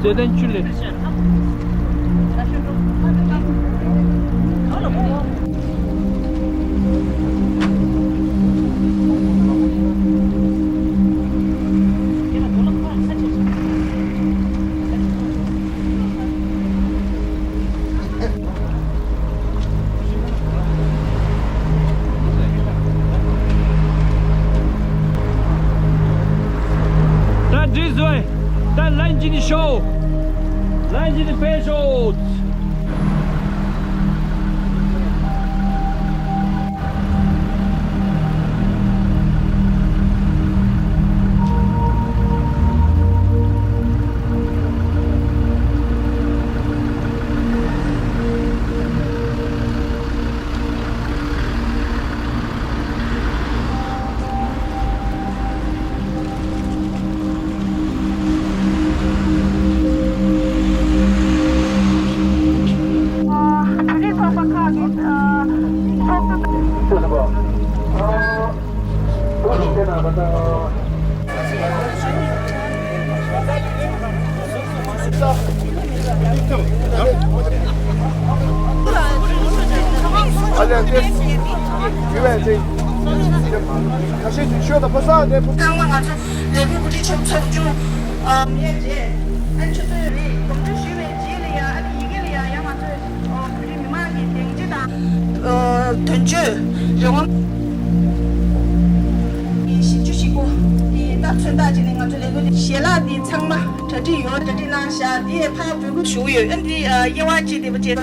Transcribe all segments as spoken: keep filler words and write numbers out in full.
བདེ་ལྡན་ཆུ་ལས། ད་འགྲིག་སོང་། ད་ལན་གཅིག་ནས་ཤོག་ལན་གཅིག་ནས་ཕེབས་ཤོག་བོད་རིགས་ཚོགས་པ་ཁག་གི་ཚོགས་གཙོ། ཚང་མ་ང་ཚོ་ལས་ཁུངས་འགོ་ཁྲིད་ཚོགས་ཆུང་ཨ་ཡན་རྗེས་ཨ་ཆུ་ཚོད་རེད་གོམ་བགྲོད་ཞུས་པའི་རྗེས་ལ་ཡང་ཨ་ནི་ཡི་གེ་ལ་ཡང་ཡང་ང་ཚོས་བོད་རིགས་མི་མང་གི་སྙིང་རྗེ་དང་དོན་གཅོད་རང་དབང་གི་ཞིབ་འཇུག་ཞིག་གོ་དེ་ལྟ་ཚོད་ལྟ་བྱས་ནས་ང་ཚོ་ལས་འགུལ་དེ་ཞལ་ལག་དེ་ཚང་མ་གྲ་སྒྲིག་ཡོད། གྲ་སྒྲིག་གནང་བཞག་དེ་ཕར་འབོད་སྐུལ་ཞུ་གི་ཡོད། ཨ་འདི་དབྱེ་བ་གཅིག་དེ་བ་བཅས།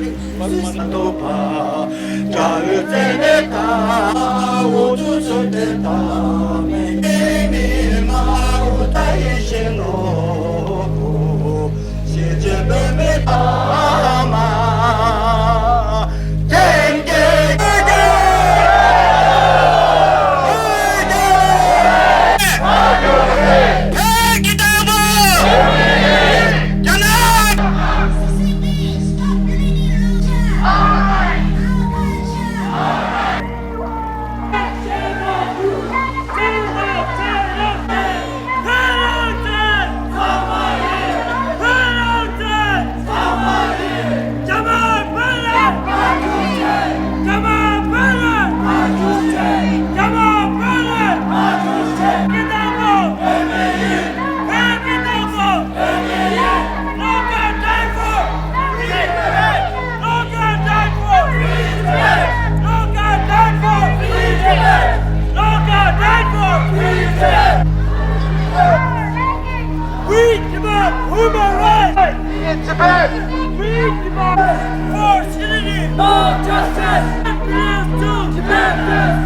We demand human rights! In Tibet! We demand for citizenship! No justice! Belongs to Tibetans!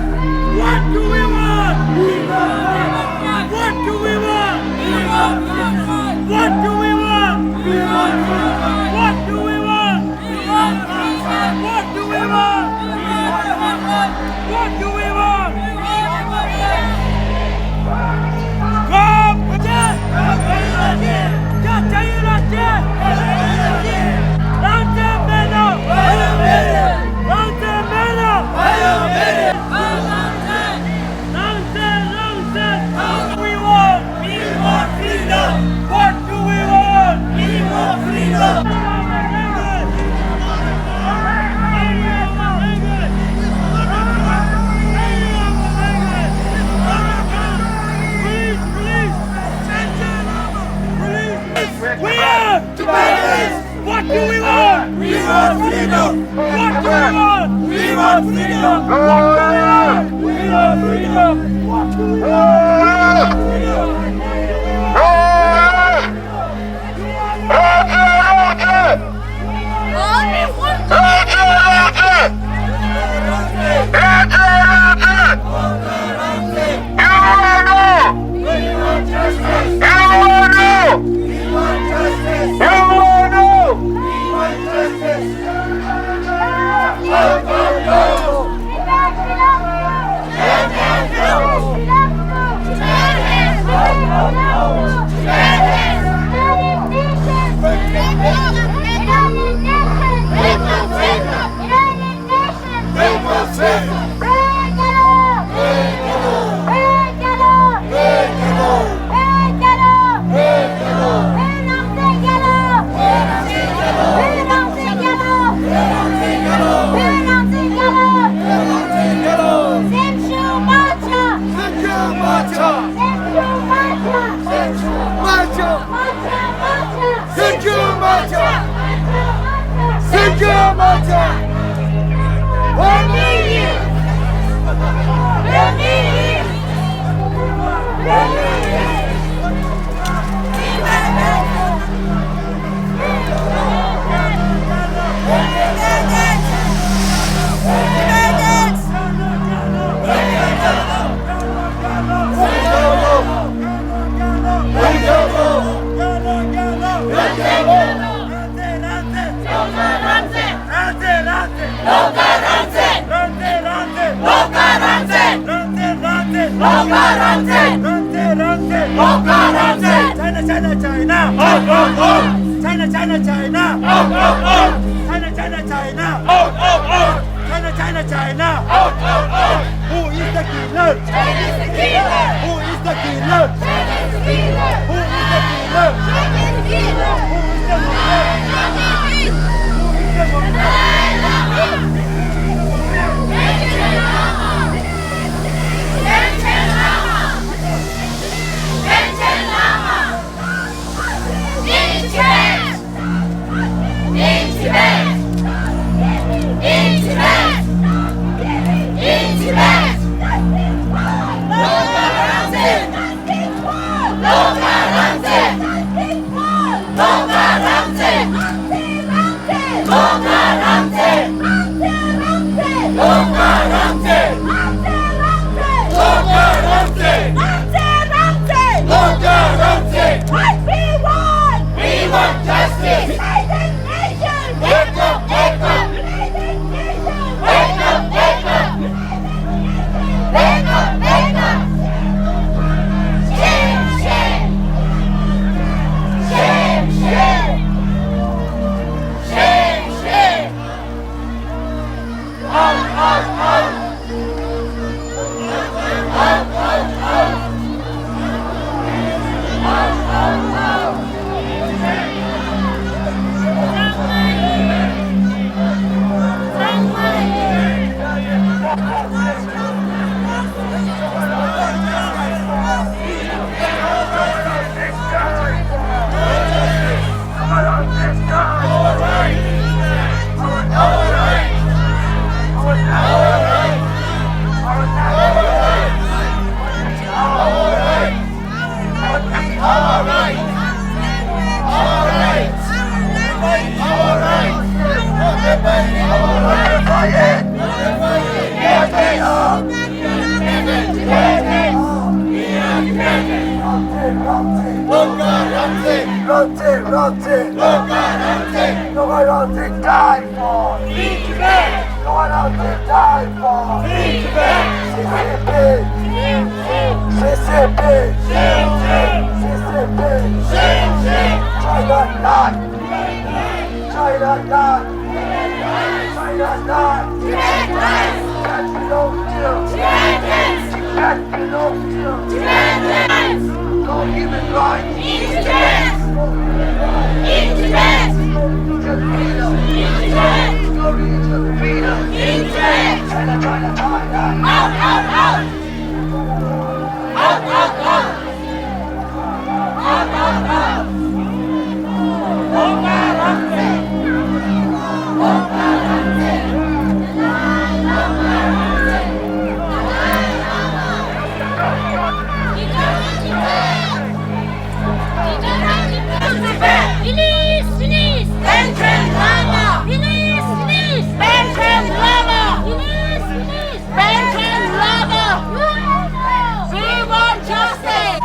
What do we want? We want freedom! What do we want? We want freedom! What do we want? We want freedom! What do we want? What do we want? What do we want? We want freedom! What do we want? We want freedom! Please, please! We are Tibetans! What do we want? We want freedom! What do we want? We want freedom! What do we want? We want freedom! What do we want? We want freedom! China, China, China. Out, out, out. China, China, China. Out, out, out. China, China, China. Out, out, out. Who is the killer? China is the killer. Who is the killer? China is the killer. Who is the killer? Who is the killer? Who is the killer? Who is the killer? In Tibet! In Tibet! In Tibet! In Tibet! ལོ་ལྔ་རང་བཙན། ལོ་ལྔ་རང་བཙན། ལོ་ལྔ་རང་བཙན། ལོ་ལྔ་རང་བཙན། ལོ་ལྔ་རང་བཙན། ལོ་ལྔ་རང་བཙན། ལོ་ལྔ་རང་བཙན། ལོ་ལྔ་རང་བཙན། What we want! We want justice! United Nations! Wake up, wake up! United Nations! Wake up, wake up! United Nations! Wake up, wake up! Shame, shame! Shame, shame! Shame, shame! Out, out, out! Run, run, run, run, die for! Free Tibet! Run, run, die for! Free Tibet! C C P! C C P! C C P! China die! China die! China die! Tibet dies! Tibet belongs to Tibetans! Tibet belongs to Tibetans! No human rights! In Tibet! In Tibet! No religious freedom! In Tibet! No religious freedom! In Tibet! China, China, China! Out, out, out! Out, out, out! Release, release! Panchen Lama! Release, release! Panchen Lama! Release, release! Panchen Lama! We want justice!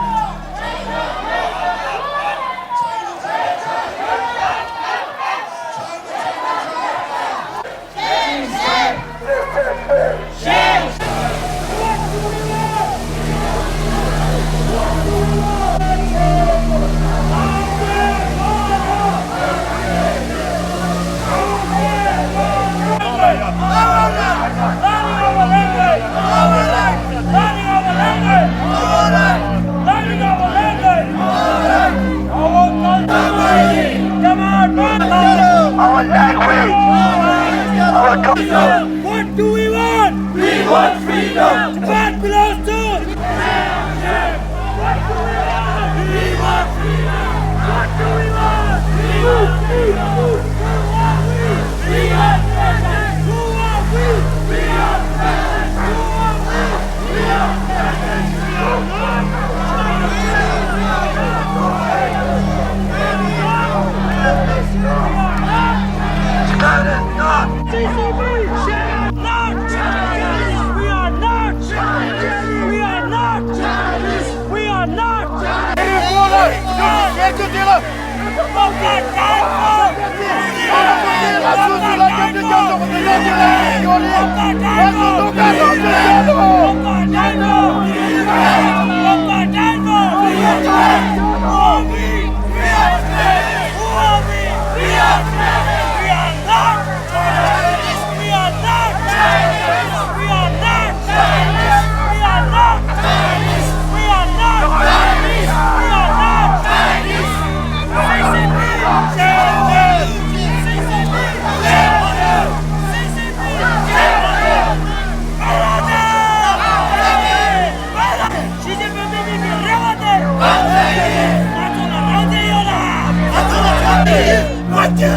Our language, our culture. What do we want? We want freedom. Tibet belongs to. What do we want? We want freedom. What do we want? We want freedom. Who are we? We are We are not Chinese. We are not Chinese. We are not Chinese. We are not Chinese. C C P, shame on you. C C P, shame on you. C C P, shame on you. ཞི་ཅིན་ཕིང་གི་རེ་བ་དེ། ང་ཚོ་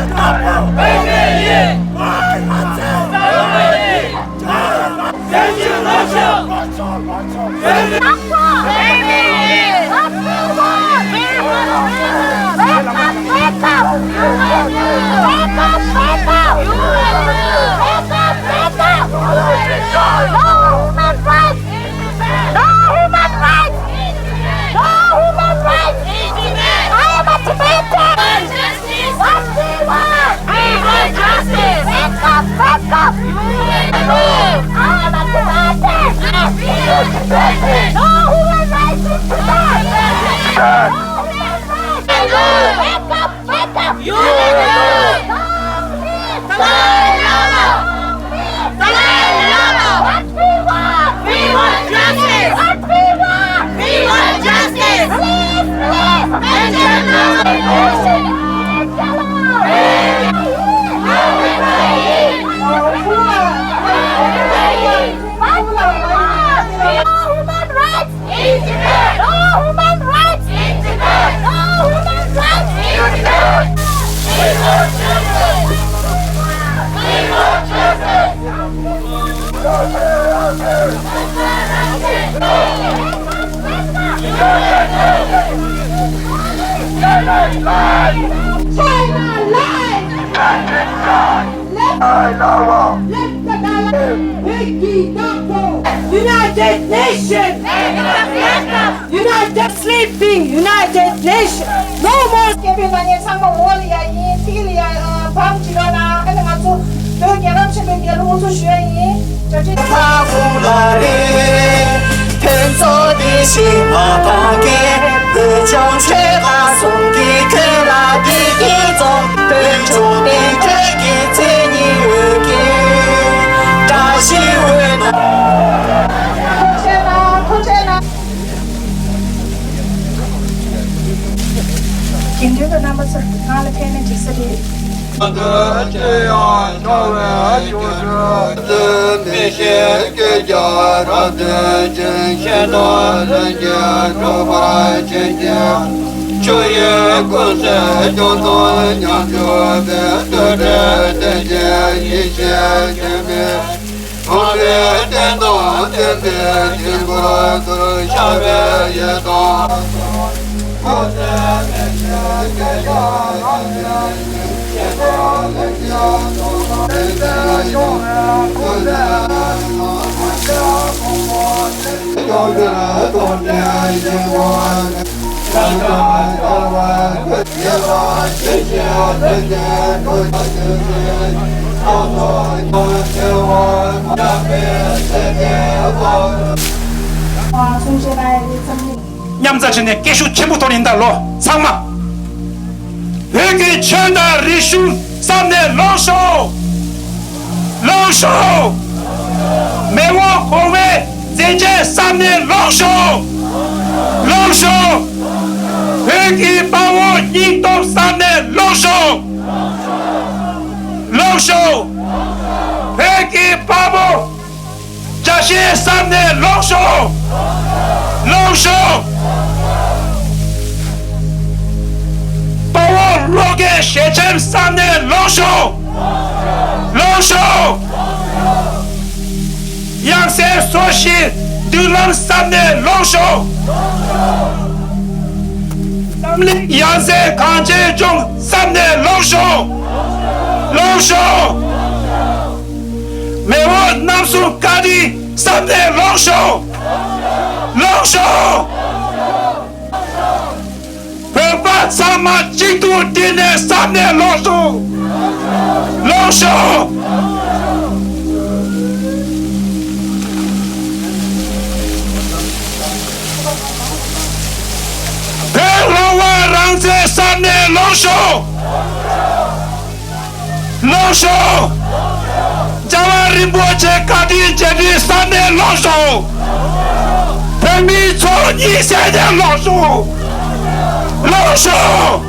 ལ་རང་བཙན་ཡོད་ལ། ང་ཚོ་ལ་རང་བཙན་ཡིན། ང་ཚོ་ལ་རང་བཙན་ཡིན། No human rights! No human rights! I am a Tibetan! What we want! We want justice! Wake up! Wake up! I am a Tibetan! No human rights in Tibet! No human rights! Wake up! Wake up! You will lose! Long live Dalai Lama! Long live Dalai Lama! What we want! We want justice! What we want! We want justice! Please, please! Please, please! What we want! No human rights! In Tibet! No human rights! In Tibet! No human rights! In Tibet! We want justice! We want justice! China lies! China lies! Let, let the Dalai United Nations! United Sleeping United Nations! No more! སྐད་འབོད་གནང་མཁན་ཚང་མ་འོག་ལ་ཡ་ཡིན། ཐིག་ལ་ཡ་བམ་བྱེད་རོགས་གནང་། ཨ་ནི་ང་ཚོ་བོད་རྒྱལ་རབས་ཆེན་པོའི་རྒྱལ་གླུ་དབུ་འཛུགས་ཞུ་ཡ་ཡིན། བཀྲ་ཤིས། ཕ་བུ་ལ་རེ། ཕན་ཚུན་བདེ་ཞིང་མ་ཕམ་མཁན། བོད་ལྗོངས་ཆོལ་ཁ་གསུམ་གྱི་ཁྱོད་ལ་བདེ་སྐྱིད་སྩོལ། བོད་ལྗོངས་བདེ་འགྲོའི་མཚན་ཉིད་འོད་ཀྱིས་བཀྲ་ཤིས་འོད་སྣང་། ཐུགས་རྗེ་གནང་། ཐུགས་རྗེ་གནང་། དགེ་འདུན་པ་རྣམ་པ་ཚོ་ང་ལ་ཕན་མེད་འགྲིག་ས་རེད། མཉམ་འཛོམས་བྱས་ནས་སྐད་ཤུགས་ཆེན་པོ་ཐོག་ནས་ད་ལོ་ཚང་མ། བོད་ཀྱི་ཆོས་དང་རིག་གཞུང་བསམ་ནས་ལོངས་ཤོག། ལོངས་ཤོག། མེས་དབོན་གོང་མའི་མཛད་འཆར་བསམ་ནས་ལོངས་ཤོག། ལོངས་ཤོག། བོད་ཀྱི་དཔའ་བོ་སྙིང་སྟོབས་བསམ་ནས་ལོངས་ཤོག། ལོངས་ཤོག། བོད་ཀྱི་དཔའ་བོ། རྒྱལ་གཞིས་བསམ་ནས་ལོངས་ཤོག། ལོངས་ཤོག། དཔའ་བོ་བློ་དགའི་ཞལ་ཆེམས་བསམ་ནས་ལོངས་ཤོག། ལོངས་ཤོག། ཡང་སྲིད་སོ་བཞིའི་མདུན་ལམ་བསམ་ནས་ལོངས་ཤོག། འཛམ་གླིང་ཡང་སྲིད་གངས་ཅན་ལྗོངས་བསམ་ནས་ལོངས་ཤོག། ལོངས་ཤོག། མེས་དབོན་རྣམ་གསུམ་བཀའ་དྲིན་བསམ་ནས་ལོངས་ཤོག། ལོངས་ཤོག། བོད་པ་ ཚང་མ་གཅིག་ཏུ་བསྒྲིལ་ནས་བསམ་ནས་ལོངས་ཤོག་ལོངས་ཤོག་བོད་རང་དབང་རང་བཙན་བསམ་ནས་ལོངས་ཤོག་ལོངས་ཤོག་རྒྱལ་བ་རིན་པོ་ཆེ་བཀའ་དྲིན་རྗེས་དྲན་བསམ་ནས་ལོངས་ཤོག་བོད་མིའི་ཚོགས་གཉིས་བསད་ནས་ལོངས་ཤོག་ལོངས་ཤོག་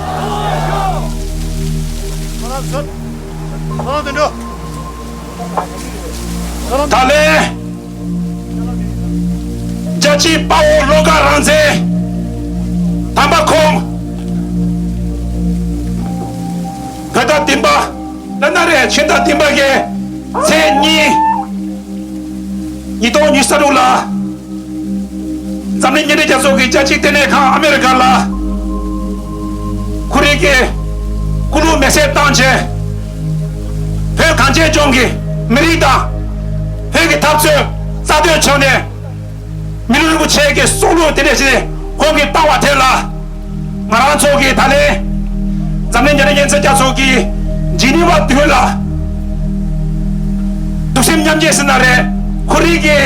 ད་ལན། རྒྱལ་གཅེས་དཔའ་བོ་བློ་དགའ་རང་བཙན། དམ་པ་ཁོང་། བོད་ཟླ་བདུན་པ། ལ་ན་རེ་ཕྱི་ཟླ་བདུན་པ་གི་ཚེས་གཉིས། ཉིས་སྟོང་ཉི་ཤུ་རྩ་དྲུག་ལ། འཛམ་གླིང་མཉམ་འབྲེལ་རྒྱལ་ཚོགས་ཀྱི་རྒྱལ་སྤྱིའི་ལྟེ་གནས་ཁང་ཨ་མེ་རི་ཀ་ལ། ཁོ་རང་གིས་སྐུ་ལུས་མེ་སྲེག་བཏང་རྗེས། བོད་གངས་ཅན་ལྗོངས་ཀྱི་མི་རིགས་དང་། བོད་ཀྱི་འཐབ་རྩོད་རྩ་གཏོད་བྱས་ནས། མི་ལུས་རིན་པོ་ཆེ་གི་སྲོག་བླུ་དེ་འདྲ་ཞིག་ཁོང་གིས་བཏང་བ་དེ་ལ། ང་རང་ཚོ་གིས་ད་ལན་འཛམ་གླིང་རྒྱལ་སྤྱིའི་མཉམ་འབྲེལ་རྒྱལ་ཚོགས་ཀྱི་ཇི་ནི་ཝ་མདུན་ལ། གདུང་སེམས་མཉམ་སྐྱེད་ཟེར་ན་རེད། ཁོ་རང་གིས་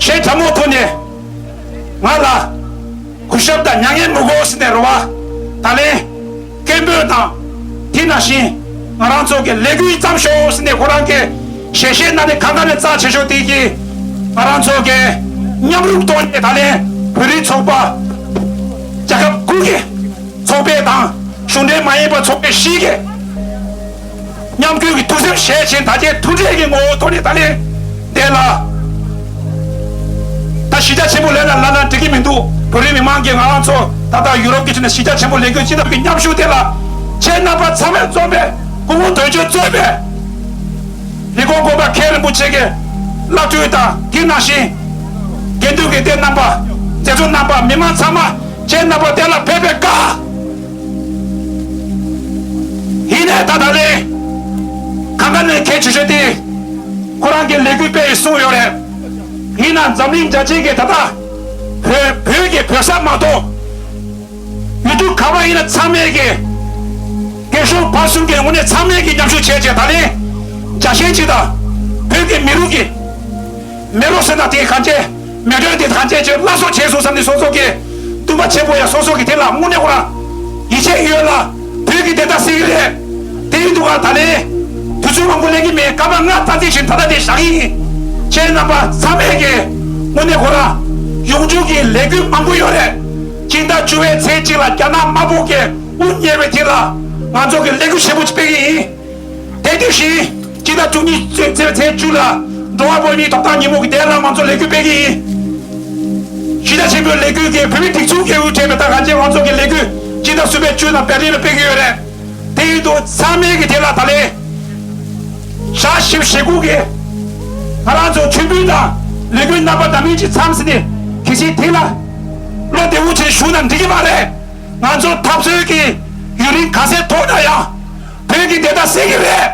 ཞལ་གྲང་མོ་ཐོག་ནས་ང་ལ། གུས་ཞབས་དང་མྱ་ངན་མི་དགོས་ཟེར་ནས་རེད་བ། ད་ལན་སྐད་འབོད་དང་། དེ་ནང་བཞིན་ང་རང་ཚོ་གི་ལས་འགུལ་བརྩམས་ཤོག་ཟེར་ནས་ཁོ་རང་གི་ཞལ་བཞེས་གནང་ནས་གང་ག་ནས་རྩ་ཆེ་ཤོས་དེ་གིས་ང་རང་ཚོ་གི་མཉམ་རུབ་ཐོག་ནས་ད་ལན་བོད་རིགས་ཚོགས་པ་རྒྱལ་ཁབ་དགུ་གི་ཚོགས་པ་དང་གཞུང་འབྲེལ་མ་ཡིན་པ་ཚོགས་པ་བཞི་གི་མཉམ་འཁུར་གྱི་ཐུགས་སེམས་བཞེས་ཕྱིན་ད་ཆའི་མཐུན་སྒྲིལ་གྱི་ངོ་བོ་ཐོག་ནས་ད་ལན་དེ་ལ། ད་གཞིས་ཆགས་ཆེན་པོ་ལས་ལ་ལ་ན་འགྲིག་གི་མི་འདུག་བོད་རིགས་མི་མང་གིས་ང་རང་ཚོ་ད་ལྟ་ཡུ་རོབ་ཀྱི་ཁྲོད་ནས་གཞིས་ཆགས་ཆེན་པོ་ལས་འགུལ་སྤྱི་ནོར་གྱི་མཉམ་ཞུགས་དེ་ལ་ཁྱེད་རྣམ་པ་ཚང་མས་འཛོམས་པའི་སྐུ་ངོ་དོན་གཅོད་གཙོས་པའི་ལས་ཁུངས་གོ་པ་མཁན་རིན་པོ་ཆེ་གི་བླ་སྤྲུལ་དང་དེ་ནང་བཞིན་དགེ་འདུན་གྱི་སྡེ་རྣམ་པ་མཛད་གཙོ་རྣམ་པ་མི་མང་ཚང་མ་ཁྱེད་རྣམ་པ་དེ་ལ་ཕེབས་པའི་བཀའ། ཡིན་ནའི་ད་ད་ལན་གང་ག་ནས་གལ་ཆེ་ཤོས་དེ་ཁོ་རང་གི་ལས་འགུལ་སྤེལ་གསུངས་ཡོད་རེད། ཡིན་ན་འཛམ་གླིང་རྒྱལ་སྤྱི་གི་ད་ལྟ་བོད་བོད་ཀྱི་བོད་ས་མ་གཏོགས་ཡུལ་གྲུ་ག་བ་ཡིན་ན་ཚང་མས་ཀྱི་རྒན་གཞོན་བར་གསུམ་གྱི་ངོས་ནས་ཚང་མས་ཀྱི་མཉམ་ཞུགས་བྱས་བྱས་ད་ལན་རྒྱ་ཞེན་ཅིག་དང་བོད་ཀྱི་མི་རིགས་ཀྱི་མེ་རོ་ཟེར་ན་དེ་གང་བྱས། མེ་སྒྲོན་དེ་གང་བྱས་ཀྱི་སླར་གསོ་བྱས་སོང་བསམ་ནས་སོ་སོ་གི་འདུན་པ་ཆེན་པོ་ཡང་སོ་སོ་གི་དེ་ལ་དངོས་གནས་ཁོ་རང་ཡིད་ཆེས་ཡོད་ལ་བོད་ཀྱི་བདེན་མཐའ་གསལ་གི་རེད། དེ་ཡིན་འདུག་ག་ད་ལན་དུས་ཚོད་མང་པོ་ལེན་གི་མེད། སྐར་མ་ལྔ་ཙམ་ཅིག་བཞིན་ད་ལྟ་དེ་བཞག་གི་ཡིན། ཁྱེད་རྣམ་པ་ཚང་མས་ཀྱི་དངོས་གནས་ཁོ་རང་ཡོང་རྒྱུ་གི་ལས་འགུལ་མང་པོ་ཡོད་རེད། སྤྱི་ཟླ་བཅུ་པའི་ཚེས་གཅིག་ལ་རྒྱ་ནག་དམར་པོ་གི་དབུ་བརྙེས་པའི་དེ་ལ་ང་ཚོ་གི་ལས་འགུལ་ཆེན་པོ་ཅིག་སྤེལ་གི་ཡིན། དེ་དུས་ཤིང་སྤྱི་ཟླ་བཅུ་གཉིས་ཚེས་ཚེས་བཅུ་ལ་འགྲོ་བ་པོ་མིའི་ཐོབ་ཐང་ཉིན་མོ་གི་དེ་ལ་ང་ཚོ་ལས་འགུལ་སྤེལ་གྱི་ཡིན། ཕྱི་ཟླ་ཆེན་པོའི་ལས་འགུལ་གྱི་བོད་མི་སྒྲིག་འཛུགས་ཀྱི་དབུ་ཁྲིད་པའི་ད་ག་ཅན་ང་ཚོ་གི་ལས་འགུལ་སྤྱི་ཟླ་གསུམ་པའི་བཅུ་ལ་བེར་ལིན་ལ་སྤེལ་གྱི་ཡོད་རེད། དེ་ཡིན་དུས་ཚང་མས་ཀྱི་དེ་ལ་ད་ལན་ཞག་བཞི་བཅུ་ཞེ་དགུ་གི་ང་རང་ཚོ་མཆོད་འབུལ་དང་ལས་འགུལ་རྣམ་པ་འདྲ་མིན་ཅིག་མཚམས་ཟིན་ནས་གལ་སྲིད་དེ་ལ་བློ་བདེ་བོ་བྱས་བཞུགས་ན་འགྲིག་གི་མ་རེད། ང་ཚོ་འཐབ་རྩོད་ཀྱི་ཡུན་རིང་ག་ཚད་ཐོག་ན་ཡང་། བོད་ཀྱི་བདེན་མཐའ་གསལ་གྱི་རེད།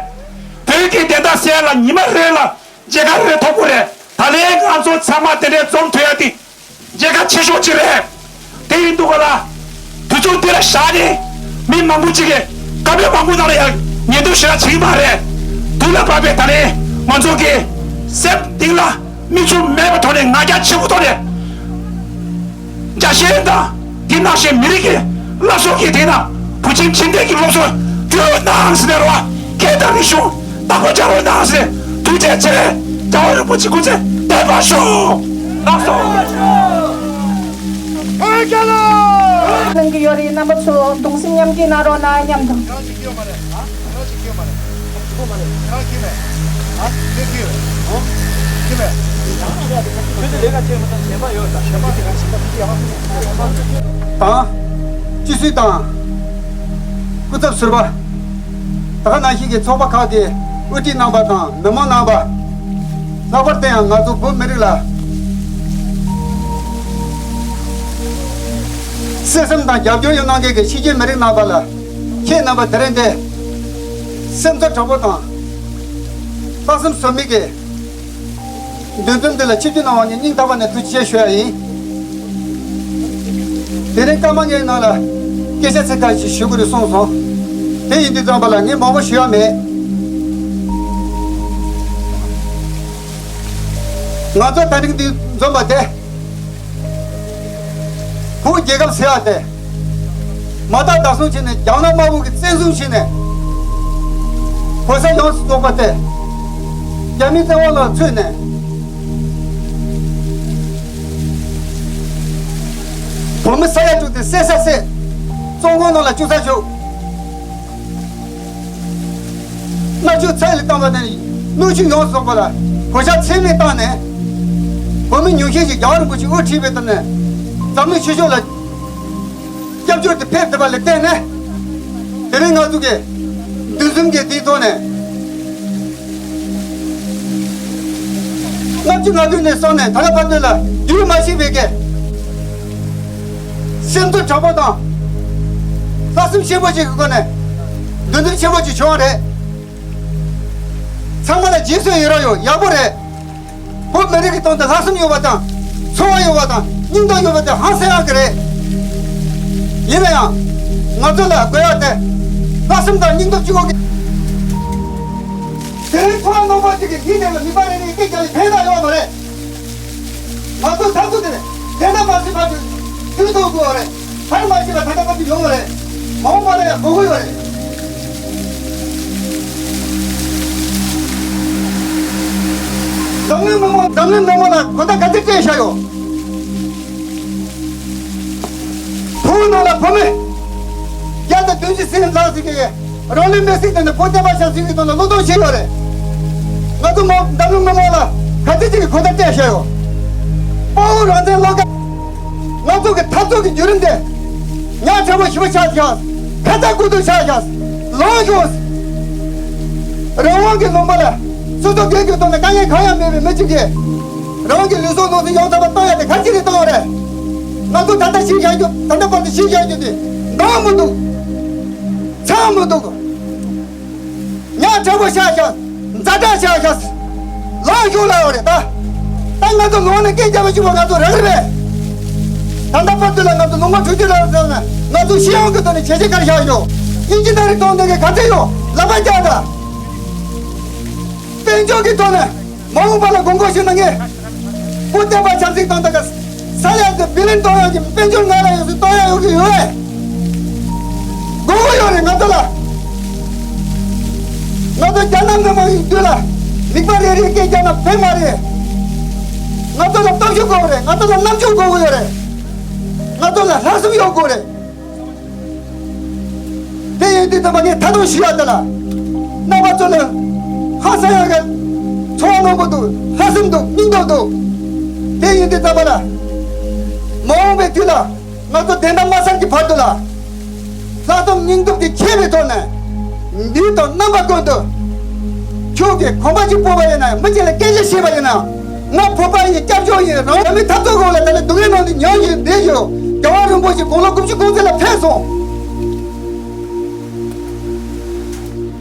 བོད་ཀྱི་བདེན་མཐའ་གསལ་ལ་ཉི་མ་རེ་ལ་མཇལ་ཁ་རེ་ཐོབ་དགོས་རེད། ད་ལན་ང་ཚོ་ཚང་མ་དེ་འདྲའི་འཛོམས་ཐུབ་ཡ་དེ་མཇལ་ཁ་ཆེ་ཤོས་ཅིག་རེད། དེ་ཡིན་དུས་ག་ལ་དུས་ཚོད་འདི་ལ་བཞག་ནས་མི་མང་པོ་ཅིག་གིས་བཀའ་མོལ་མང་པོ་གནང་ལ་ཡང་ཉན་འདོད་ཞེ་དྲག་བྱེད་ཀྱི་མ་རེད། དུས་ལ་བབ་པའི་ད་ལན་ང་ཚོ་གི་སེམས་གཏིང་ལ། མིག་ཆུ་མེད་པའི་ཐོག་ནས་ང་རྒྱལ་ཆེན་པོ་ཐོག་ནས་རྒྱ་ཞེན་དང་དེ་ནང་བཞིན་མི་རིགས་ཀྱི་སླར་གསོ་གི་དེ་ནང་བུ་ཆེན་ཁྲིམས་ལྡན་གྱི་སློབ་གསོ་སྤྲོད་གནང་ཟེར་ནས་རོ། སྐད་དང་རིག་གཞུང་བདག་པོ་རྒྱག་རོགས་གནང་ཟེར་ནས་ཐུགས་རྗེ་ཆེ། རྒྱལ་བ་རིན་པོ་ཆེ་སྐུ་ཚེ་བརྟན་པར་ཤོག་ལགས་སོ། བོད་རྒྱལ་ལོ། གནང་གི་ཡོད་རེད། རྣམ་པ་ཚོ་གདུང་སེམས་མཉམ་སྐྱེད་གནང་རོགས་གནང་མཉམ་དུ། དང་། སྤྱི་སྲིད་དང་། སྐུ་ཚབ་ཟུར་པ། ད་ག་ནང་བཞིན་གྱི་ཚོགས་པ་ཁག་གི་དབུ་ཁྲིད་རྣམ་པ་དང་མི་མང་རྣམ་པ། ལྷག་པར་དུ་ཡང་ང་ཚོ་བོད་མི་རིགས་ལ་བརྩེ་སེམས་དང་རྒྱབ་སྐྱོར་ཡོད་གནང་མཁན་གྱི་ཕྱི་རྒྱལ་མི་རིགས་རྣམ་པ་ལ། ཁྱེད་རྣམ་པ་དེ་རིང་འདི་སེམས་ཚོར་དྲག་པོ་དང་། ལྷག་བསམ་ཟོལ་མེད་ཀྱི་འདུན་འཛོམས་འདི་ལ་ཆིབས་བསྒྱུར་གནང་བ་ངས་སྙིང་ཐག་པ་ནས་ཐུགས་རྗེ་ཆེ་ཞུ་ཡ་ཡིན། དེ་རིང་སྐར་མ་ལྔའི་ནང་ལ་ སྐད་ཆ་ཚིག་ཁ་ཞིག་ཞུ་དགོས་རེད་གསུངས་སོང་། དེ་ཡིན་དུས་ཙམ་པ་ལ་ངས་མང་པོ་ཞུ་ཡ་མེད། ང་ཚོ་ད་རིང་འདི་འཛོམས་པ་དེ། བོད་རྒྱལ་ཁབ་ཟེར་བ་དེ། མ་དག་བདག་བཟུང་བྱས་ནས་རྒྱ་ནག་དམར་པོ་གི་བཙན་བཟུང་བྱས་ནས། བོད་ས་ཡོངས་སུ་རྫོགས་པ་དེ། རྒྱ་མིའི་བཙན་དབང་ལ་ཚུད་ནས། བོད་མི་ས་ཡ་དྲུག་དེ་བསད་ས་བསད། བཙོན་ཁང་ནང་ལ་བཅུག་ས་བཅུག། མནར་གཅོད་ཚད་ལས་བཏང་བ་ནས་སྣོད་བཅུད་ཡོངས་སུ་རྫོགས་པ་ལ་གོད་ཆག་ཚད་མེད་བཏང་ནས། བོད་མི་ཉུང་ཤས་ཤིག་རྒྱལ་བ་རིན་པོ་ཆེ་དབུ་ཁྲིད་པའི་ཐོག་ནས་འཛམ་གླིང་ཆོས་ཕྱོགས་ལ་སྐྱབས་བཅོལ་དུ་ཕེབས་ཐུབ་པ་ལ་བརྟེན་ནས། དེ་རིང་ང་ཚོ་གི་འདུ་འཛོམས་ཀྱི་དེའི་ཐོག་ནས། ལྔ་བཅུ་ང་དགུ་ནས་བཟུང་ནས་ད་ལྟ་བར་དུ་ལ་རྒྱུན་མ་ཆད་པའི་གི་སེམས་ཚོར་དྲག་པོ་དང་། ལྷག་བསམ་ཆེན་པོ་ཞིག་གི་སྒོ་ནས་འདུ་འཛོམས་ཆེན་པོ་ཞིག་བྱུང་བ་རེད། ཚང་མ་ལ་རྗེས་སུ་ཡི་རང་ཡོད། ཡག་པོ་རེད། བོད་མི་རིགས་ཀྱི་དོན་དུ་ལྷག་བསམ་ཡོད་པ་དང་། ཚོར་བ་ཡོད་པ་དང་། སྙིང་སྟོབས་ཡོད་པ་དེ་ཧང་སང་ཡག་གི་རེད། ཡིན་ན་ཡང་། ང་ཚོ་ལ་དགོས་ཡག་དེ། ལྷག་བསམ་དང་སྙིང་སྟོབས་གཅིག་པོ་གི། དེ་རིང་ཚོར་བ་རྣོན་པོ་ཅིག་གིས་ཡིད་བདེ་བའི་མིག་དཔེ་རེ་རེ་སྐད་རྒྱག་ཡག་ཕན་ཐོགས་ཡོད་མ་རེད། ང་ཚོ་འཐབ་རྩོད་དེ་ནི་དེ་འདྲ་མ་བྱས་པར་དུ་དུས་ཐུང་དགོས་པ་རེད། ཕར་མ་བྱས་པར་ད་ལྟ་བར་དུ་ཡོང་བ་རེད། མ་འོངས་པ་ལ་ཡང་དགོས་ཀྱི་ཡོད་རེད། འཛམ་གླིང་མི་མང་འཛམ་གླིང་མི་མང་ལ་གོ་བརྡ་ག་ཚོད་སྤྲད་བཞག་ཡོད། བོད་ནང་ལ་བོད་མི་བརྒྱ་དང་བདུན་ཅུ་ཟིན་ལྷག་ཟིན་གྱི། རང་ལུས་མེར་སྲེག་བཏང་ནས་བོད་བསྟན་པ་ཆབ་སྲིད་ཀྱི་དོན་ལ་བློས་གཏོང་བྱས་ཡོད་རེད། ང་ཚོ་མ་འཛམ་གླིང་མི་མང་ལ་ག་ཚོད་ཅིག་གི་གོ་བརྡ་སྤྲད་བཞག་ཡོད། དཔའ་བོ་རང་བཙན་བློ་དགའ། ང་ཚོ་གི་འཐབ་རྩོད་ཀྱི་བརྒྱུད་རིམ་དེ་ཉག་ཕྲ་བོ་ཞེ་པོ་ཆགས་བཞག་ཁ་ཚ་དགོས་གཏུགས་ཆགས་བཞག་ལངས་ཤོག་རང་དབང་གི་ལུང་པ་ལ་སོ་སོ་སྒེར་གྱི་ཐོག་ནས་དཀའ་ངལ་གང་ཡང་མེད་པའི་མི་གཅིག་གིས་རང་གི་ལུས་སྲོག་ནང་དུ་ཡོང་ཐབས་བཏང་ཡ་དེ་ག་ཅི་རེད་བཏང་བ་རེད། ང་ཚོ་ད་ལྟ་ཤི་བཞག་རྒྱུ། ད་ལྟ་བར་དུ་ཤི་བཞག་རྒྱུ་དེ་འདང་མི་འདུག་ཚང་མི་འདུག་ཉག་ཕྲ་བོ་ཆགས་ཤག་ཛ་དྲག་ཆགས་ཤག་ལངས་ཤོག་ལབ་ཡོད་རེད་ད། ད་ང་ཚོ་ལོག་ནས་སྐད་རྒྱབ་པ་ཞུ་བ་ང་ཚོ་རག་རེད་པས། ད་ལྟ་བར་དུ་ལ་ང་ཚོ་ལོ་ངོ་དྲུག་ཅུ་ལ་རག་ན་ང་ཚོ་ཤི་ཡོང་གི་ཐོག་ནས་བྱས་རྗེས་ག་རེ་བཞག་ཡོད། ཨིན་ཇི་ནི་ཡར་རིང་གཏོང་མཁན་ག་ཚོད་ཡོད། ལག་པ་བརྐྱངས་དང་། དཔལ་འབྱོར་གྱི་ཐོག་ནས་མ་འོངས་པ་ལ་དགོངས་སྐོར་ཞུ་ན་ངས་བོད་བསྟན་པ་ཆབ་སྲིད་གཏོང་ཐབས་ཀ་ས་ཡ་དེ་བི་ལིན་གཏོང་ཡག་གི་དཔལ་འབྱོར་ང་ལ་ཡོད་ཚུལ་གཏོང་ཡག་ཡོད་ཀྱི་ཡོད་རེད། དགོས་མཁོ་ཡོད་རེད་ང་ཚོ་ལ། ང་ཚོ་རྒྱ་ནག་མི་མང་གི་མདུན་ལ་མིག་དཔེ་རེ་རེ་སྐད་རྒྱག་ན་ཕན་མ་རེད། ང་ཚོ་ལ་སྟོབས་ཤུགས་དགོས་རེད། ང་ཚོ་ལ་རྣམ་དཔྱོད་དགོས་ཀྱི་ཡོད་རེད། ང་ཚོ་ལ་ལྷག་བསམ་ཡོད་དགོས་རེད། དེ་ཡིན་དུས་ཙམ་པ་ངས་ད་དུང་ཞུ་ཡག་དེ་ལ། རྣམ་པ་ཚོ་ལ་ཧ་སང་ཡག་གི་ཚོར་བ་རྣོན་པོ་འདུག་ལྷག་བསམ་འདུག་སྙིང་སྟོབས་འདུག་དེ་ཡིན་དུས་ཙམ་པ་ལ། མ་འོངས་པའི་དུས་ལ་ང་ཚོ་བདེན་མཐའ་མ་གསལ་གྱི་བར་དུ་ལ། ལྷག་བསམ་སྙིང་སྟོབས་ཀྱིས་ཁྱེར་བའི་ཐོག་ནས། ལུས་དང་རྣམ་པ་ཀུན་ཏུ། ཁྱོད་ཀྱིས་གོམ་པ་གཅིག་སྤོས་པ་ཡིན་ན་མི་གཅིག་ལ་སྐད་ཆ་བཤད་པ་ཡིན་ན། ང་བོད་པ་ཡིན། སྐྱབས་བཅོལ་ཡིན། རང་རང་མི་འཐབ་རྩོད་འོག་ལ་དེ་ལ་སྡུག་བསྔལ་ནང་དུ་མྱོང་བཞིན་བསྡད་ཡོད། རྒྱལ་བ་རིན་པོ་ཆེ་དགུང་ལོ་དགུ་བཅུ་གོང་ཚད་ལ་ཕེབས་སོང་།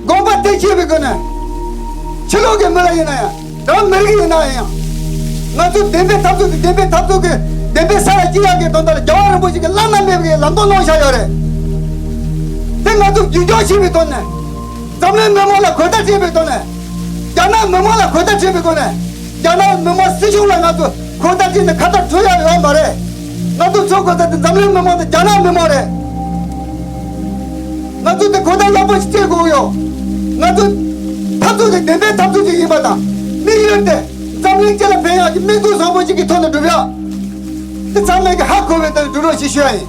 དགོངས་པ་དེ་བཞེས་པའི་སྒོ་ནས། ཕྱི་ལོགས་ཀྱི་མི་ལ་ཡིན་ན་ཡང་། རང་མི་རིགས་ཡིན་ན་ཡང་། ང་ཚོ་བདེན་པའི་འཐབ་རྩོད་དེ་བདེན་པའི་འཐབ་རྩོད་ཀྱི་བདེན་པའི་ས་ལ་སྐྱེལ་ཡག་གི་དོན་དག་ལ་རྒྱལ་བ་རིན་པོ་ཆེ་གིས་བླ་ན་མེད་པའི་ལམ་སྟོན་གནང་བཞག་ཡོད་རེད། དེ་ང་ཚོ་རྒྱུན་འཁྱོངས་བྱེད་པའི་ཐོག་ནས། འཛམ་གླིང་མི་མང་ལ་གོ་བརྡ་སྤྲད་པའི་ཐོག་ནས། རྒྱ་ནག་མི་མང་ལ་གོ་བརྡ་སྤྲད་པའི་སྒོ་ནས། རྒྱ་ནག་མི་མང་སྲིད་གཞུང་ལ་ང་ཚོ་གོ་བརྡ་སྤྲད་ནས་ཁ་བརྡ་གྲོལ་ཡག་ཡོད་མ་རེད། ང་ཚོ་ཚོགས་དགོས་ས་དེ་འཛམ་གླིང་མི་མང་དང་རྒྱ་ནག་མི་མང་རེད། ང་ཚོ་དེ་གོ་བརྡ་ཡག་པོ་ཞིག་སྤྲད་དགོས་ཡོད། ང་ཚོ་འཐབ་རྩོད་དེ་བདེན་པའི་འཐབ་རྩོད་ཅིག་ཡིན་པ་དང་། དམིགས་ཡུལ་དེ་འཛམ་གླིང་སྤྱི་ལ་ཕན་ཡག་གི་དམིགས་འདུན་བཟང་པོ་ཞིག་གི་ཐོག་ནས་སྒྲུབ་ཡག་དེ་ཚང་མས་ཀྱི་ཧ་གོ་བའི་ཐོག་ནས་སྒྲུབ་རོགས་ཞེས་ཞུ་ཡ་ཡིན།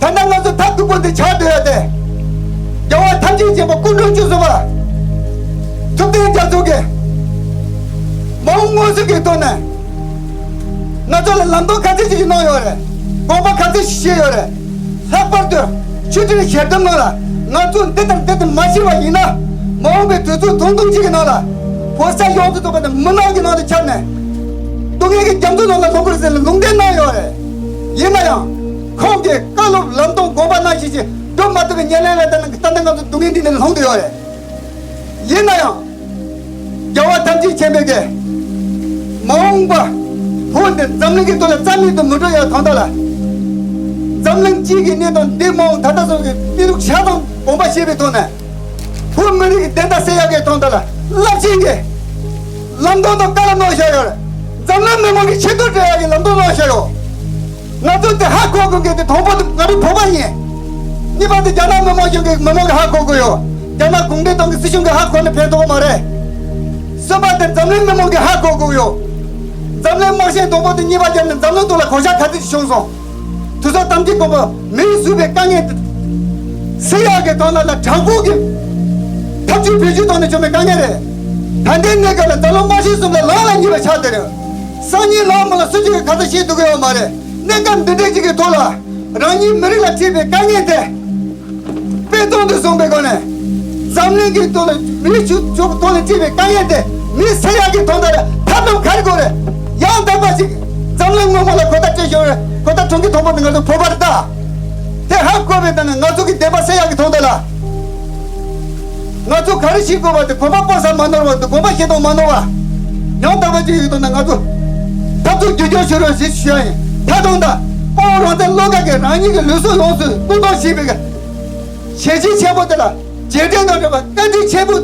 ད་ལྟ་ང་ཚོ་ཐབས་སྡུག་པོ་འདི་ཆགས་སྡོད་ཡ་དེ། རྒྱལ་བ་ཐམས་ཅད་མཁྱེན་པ་སྐུ་ཕྲེང་བཅུ་གསུམ་པ། ཐུབ་བསྟན་རྒྱ་མཚོ་གིས། མ་འོངས་མངོན་གསལ་གྱི་ཐོག་ནས། ང་ཚོ་ལ་ལམ་སྟོན་ག་ཚོད་ཅིག་གནང་ཡོད་རེད། དགོངས་པ་ག་ཚོད་ཅིག་བཞེས་ཡོད་རེད། ལྷག་པར་དུ་ཆོས་ཁྲིམས་ཞལ་གདམས་ནང་ལ་ང་ཚོ་འདི་ལྟར་འདི་ལྟར་མ་བྱས་པ་ཡིན་ན། མ་འོངས་པའི་དུས་ཚོད་ཐུང་ཐུང་ཅིག་གི་ནང་ལ། བོད་ས་ཡོངས་སུ་རྫོགས་པ་དང་མི་མང་གི་ནང་དུ་ཁྱབ་ནས། སྡུག་བསྔལ་གྱི་རྒྱ་མཚོ་ནང་ལ་ལྷུང་གི་རེད་ཟེར་ནས་ལུང་བསྟན་གནང་ཡོད་རེད། ཡིན་ན་ཡང་། ཁོང་གིས་བཀའ་སློབ་ལམ་སྟོན་དགོངས་པ་ནང་བཞིན་ཅིག་སྒྲུབ་མ་ཐུབ་པའི་ཉེར་ལེན་ལ་བརྟེན་ནས་ད་ལྟ་ང་ཚོ་སྡུག་བསྔལ་འདི་ནས་ལྷུང་བསྡད་ཡོད་རེད། ཡིན་ན་ཡང་། རྒྱལ་བ་ཐམས་ཅད་མཁྱེན་པའི་གི། མ་འོངས་པ། བོད་འདི་འཛམ་གླིང་གི་ཐོག་ལ་རྩ་མེད་དུ་མི་འགྲོ་ཡ་དོན་དག་ལ། འཛམ་གླིང་སྤྱི་གི་གནས་སྟངས་འདི་མ་འོངས་ད་ལྟ་སོང་གི་གནས་ལུགས་ཆ་ཚང་དགོངས་པ་བཞེས་པའི་ཐོག་ནས། བོད་མི་རིགས་ཀྱི་བདེན་མཐའ་གསལ་ཡག་གི་ཐོག་ནས་ལ་རླབས་ཆེན་གྱི་ལམ་སྟོན་དང་བཀའ་སློབ་གནང་བཞག་ཡོད་རེད། འཛམ་གླིང་མི་མང་གི་ཆེ་མཐོང་སྤྲད་ཡག་གི་ལམ་སྟོན་གནང་བཞག་ཡོད། ང་ཚོ་དེ་ཧ་གོ་དགོས་མཁན་དེ་དང་པོ་དེ་ང་ཚོ་བོད་པ་ཡིན། གཉིས་པ་དེ་རྒྱ་ནག་མི་མང་གཞུང་གི་མི་མང་གི་ཧ་གོ་དགོས་ཡོད། རྒྱ་ནག་གུང་ཁྲན་ཏང་གི་སྲིད་གཞུང་གི་ཧ་གོ་ནས་ཕན་ཐོགས་མ་རེད། གསུམ་པ་དེ་འཛམ་གླིང་མི་མང་གི་ཧ་གོ་དགོས་ཡོད། འཛམ་གླིང་དམག་ཆེན་དང་པོ་དེ་གཉིས་པ་བརྒྱབ་ནས་འཛམ་གླིང་ཐོག་ལ་གོད་ཆག་ག་ཚོད་ཅིག་བྱུང་སོང་། དུས་ཚོད་ཐམས་ཅད་ཀུན་པ་མིས་བཟོས་པའི་དཀའ་ངལ་དེ་སེལ་ཡག་གི་ཐོག་ནས་ལ་དྲག་པོ་གི་ཐབས་ཇུས་བེད་སྤྱོད་ཐོག་ནས་བྱུང་བའི་དཀའ་ངལ་རེད། ད་ལྟའི་གནས་སྐབས་ལ་འཛམ་གླིང་དམག་ཆེན་གསུམ་ལ་ལངས་ལ་ཉེ་བའི་ཆ་དེ་རེད། སང་ཉིན་ལངས་མ་ལ་སུ་གཅིག་གིས་ཁ་ཚ་ཤེས་ཐུབ་ཀྱི་ཡོད་མ་རེད། གནས་སྐབས་འདི་འདྲ་ཅིག་གི་ཐོག་ལ་རང་ཉིད་མི་རིགས་ལ་འཕྲད་པའི་དཀའ་ངལ་དེ། དཔེ་མཚོན་དུ་བཟུང་བའི་སྒོ་ནས། འཛམ་གླིང་གི་ཐོག་ལ་མི་ཆོས་ཕྱོགས་ཐོག་ལ་འཁྲིད་པའི་དཀའ་ངལ་དེ་མི་སེལ་ཡག་གི་དོན་དག་ལ་ཐབས་ལམ་ག་རེ་དགོས་རེད། ཡང་དག་པ་ཞིག་འཛམ་གླིང་མི་མང་ལ་གོ་བརྡ་སྤྲད་ཤོག་རེད། གོ་བརྡ་གྲོང་ཁྱེར་དང་པོ་དེ་ང་ཚོ་བོད་པ་རེད་ད། དེ་ཧ་གོ་བའི་སྟེང་ནས་ང་ཚོ་གི་བདེན་པ་སེལ་ཡག་གི་དོན་དག་ལ། ང་ཚོ་ག་རེ་ཞིག་དགོས་པ་དེ་གོམ་པ་སྤོ་ས་མ་ནོར་བ་དེ་གོམ་པ་བཞེས་སྟངས་མ་ནོར་བ། ཡང་དག་པ་ཅིག་ཡོད་དོན་དག་ང་ཚོ་འཐབ་རྩོད་རྒྱུན་འཁྱོངས་ཤོག་རོགས་ཞེས་ཞུ་ཡ་ཡིན། ད་དུང་ད་དཔའ་བོ་རང་བཙན་བློ་དགའ་གིས་རང་ཉིད་ཀྱི་ལུས་སྲོག་ཡོངས་སུ་བློས་གཏོང་བྱས་པའི་གི་བྱས་རྗེས་ཆེན་པོ་དེ་ལ་རྗེས་དྲན་དང་འབྲེལ་བ་བཀའ་དྲིན་ཆེན་པོ་